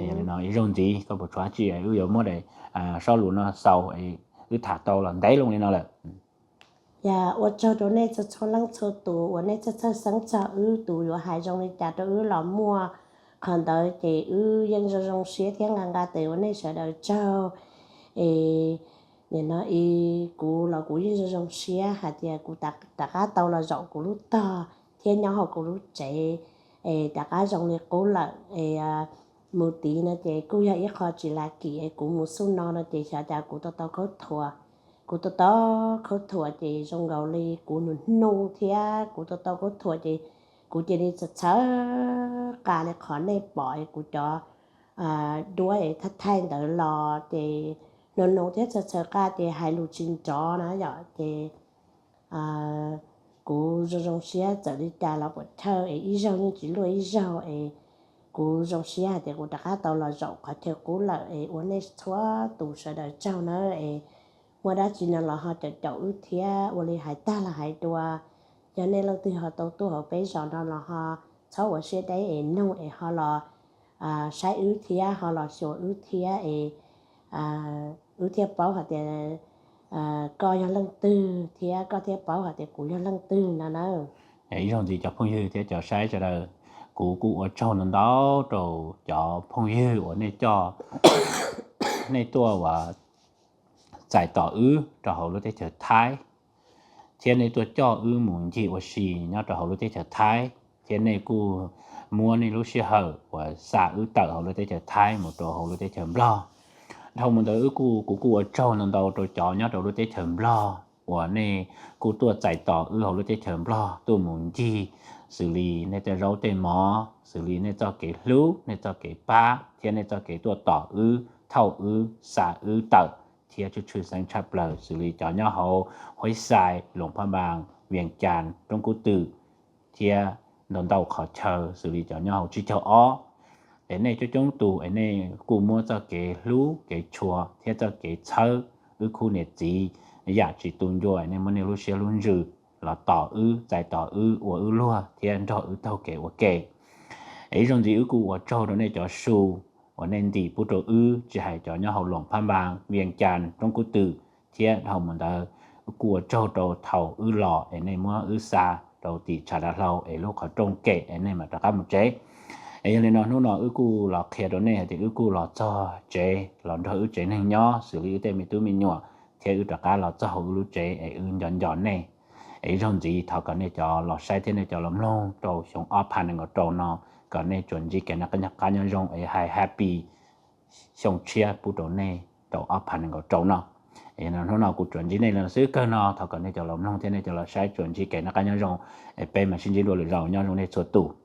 Yog li no ib zaug ntxiv koj puas tshuav dab tsi wb yuav muab daim sob lus no xaus, wb tham tau los ntev loo li no lawm. Yog ua tsaug rau nej txhua txhua leej txhua tus uas nej txhawj txhawj xeeb txog wb tus yuav hais zoo li cas rau wb los muaj. Qhov ntawd ces wb yeej zoo zoo siab thiab nqa nqa tes ua nej sawv daws tsaug. Es nim no kuv los kuv yeej zoo zoo siab hais tias kuv rov qab tau los zaum kuv lub tog thiab nyob hauv kuv lub tsev, es rov qab zoo li qub lawm es mus tid no ces kuj yog ib qho tsis lam kim es kuv mus xub no no ces xyov cas kuv tau tau khaub thuas. Kuv tau tau khaub thuas ces zoo nkaus li kuv nus nus thiab kuv tau tau khaub thuas ces kuv cia li txhawv txhawv qa li qhov nej pom es kuv cov duab es thaij thaij ntawd los ces nus nus thiab txhawv txhawv qa ces hais lus tsis nrov na yom ces kuv zoo zoo siab txawm li cas los puas chawj es ib zaug yeej tsis luaj ib zaug es kuv zoo siab hais tias kuv rov qab tau los zaum qhov chaw qub lawm es ua nej txhua tus sawv daws tsaug nawb es muaj dab tsi no los ho caum caum wb thiab ua li hais tag los hais dua. Yog nej leej twg ho tau tuaj hauv peb zos no los ho txhob ua siab deb es noog es ho los saib wb thiab ho los xyuas wb thiab es wb thiaj paub hais tias koj yog leej twg thiab koj thiaj paub hais tias kuv yog leej twg no na. Ib zaug ntxiv cov phooj ywg thiab cov saib sawv daws, kuv kuj ua tsaug ntau ntau rau cov phooj ywg uas nej coj, nej tuaj uas txais tos wb rau hauv lub teb chaws Thaib, thiab nej tuaj coj wb mus ncig ua si nyob rau hauv lub teb chaws Thaib, thiab nej kuj muab nej lub sij hawm uas xa wb tawm hauv lub teb chaws Thaib mus rau hauv lub teb chaws Nplog. Dhau mus ntawd wb kuj, kuv kuj ua tsaug ntau ntau rau cov nyob rau lub teb chaws Nplog uas nej kuj tuaj txais tos wb hauv lub teb chaws Nplog tuaj mus ncig, xws li nej tej zaub tej mov, xws li nej txoj kev hlub, nej txoj kev pab, thiab nej txoj kev tuaj tos wb, thauj wb, xa wb tawm, thiab tshwj tshwj xeeb tshaj plaws xws li cov nyob hauv Huab Xais, Luam Phaj Npas, Vias Cas, Roob Kub Twm, thiab ntau ntau qhov chaw xws li cov nyob hauv Tsib Caug Ob. Es nej coob coob tus es nej kuj muab txoj kev hlub kev tshua thiab txoj kev txhawb wb khub niam txiv yam tsis tu ncua, nej muab nej lub siab lub ntsws los tos wb, txais tos wb, ua wb luag thiab nrog wb taug kev ua ke. Es ib zaug ntxiv wb kuj ua tsaug rau nej cov su uas nej ntim pub rau wb, tsis hais cov nyob hauv Luam Phaj Npas, Vias Cas, Roob Kub Twm, thiab dhau mus ntawd wb kuj ua tsaug rau thaum wb los es nej muab wb xa rau tim tshav dav hlau es lub qhov rooj kem es nej mam rov qab mus tsev. Es yog li no hnub no wb kuj los qhia rau nej hais tias wb kuj los txog tsev los nrog wb tsev neeg nyob xws li wb tej me tub me nyuam, thiab wb rov qab los txog hauv wb lub tsev es wb nco nco nej. Es ib zaug ntxiv thov kom nej cov los saib thiab nej cov los mloog rau xyoo ob phav nees nkaum rau no, kom nej tsuas ntsib kev noj qab nyob zoo es hais happy xyoo tshiab pub rau nej rau ob phav nees nkaum rau no. Es hnub no kuv tsuas ntsib nej li no xwb kawg no, thov kom nej cov los mloog thiab nej cov los saib tsuas ntsib kev noj qab nyob zoo, es peb mam sib ntsib dua lwm zaus, nyob zoo nej txhua tus.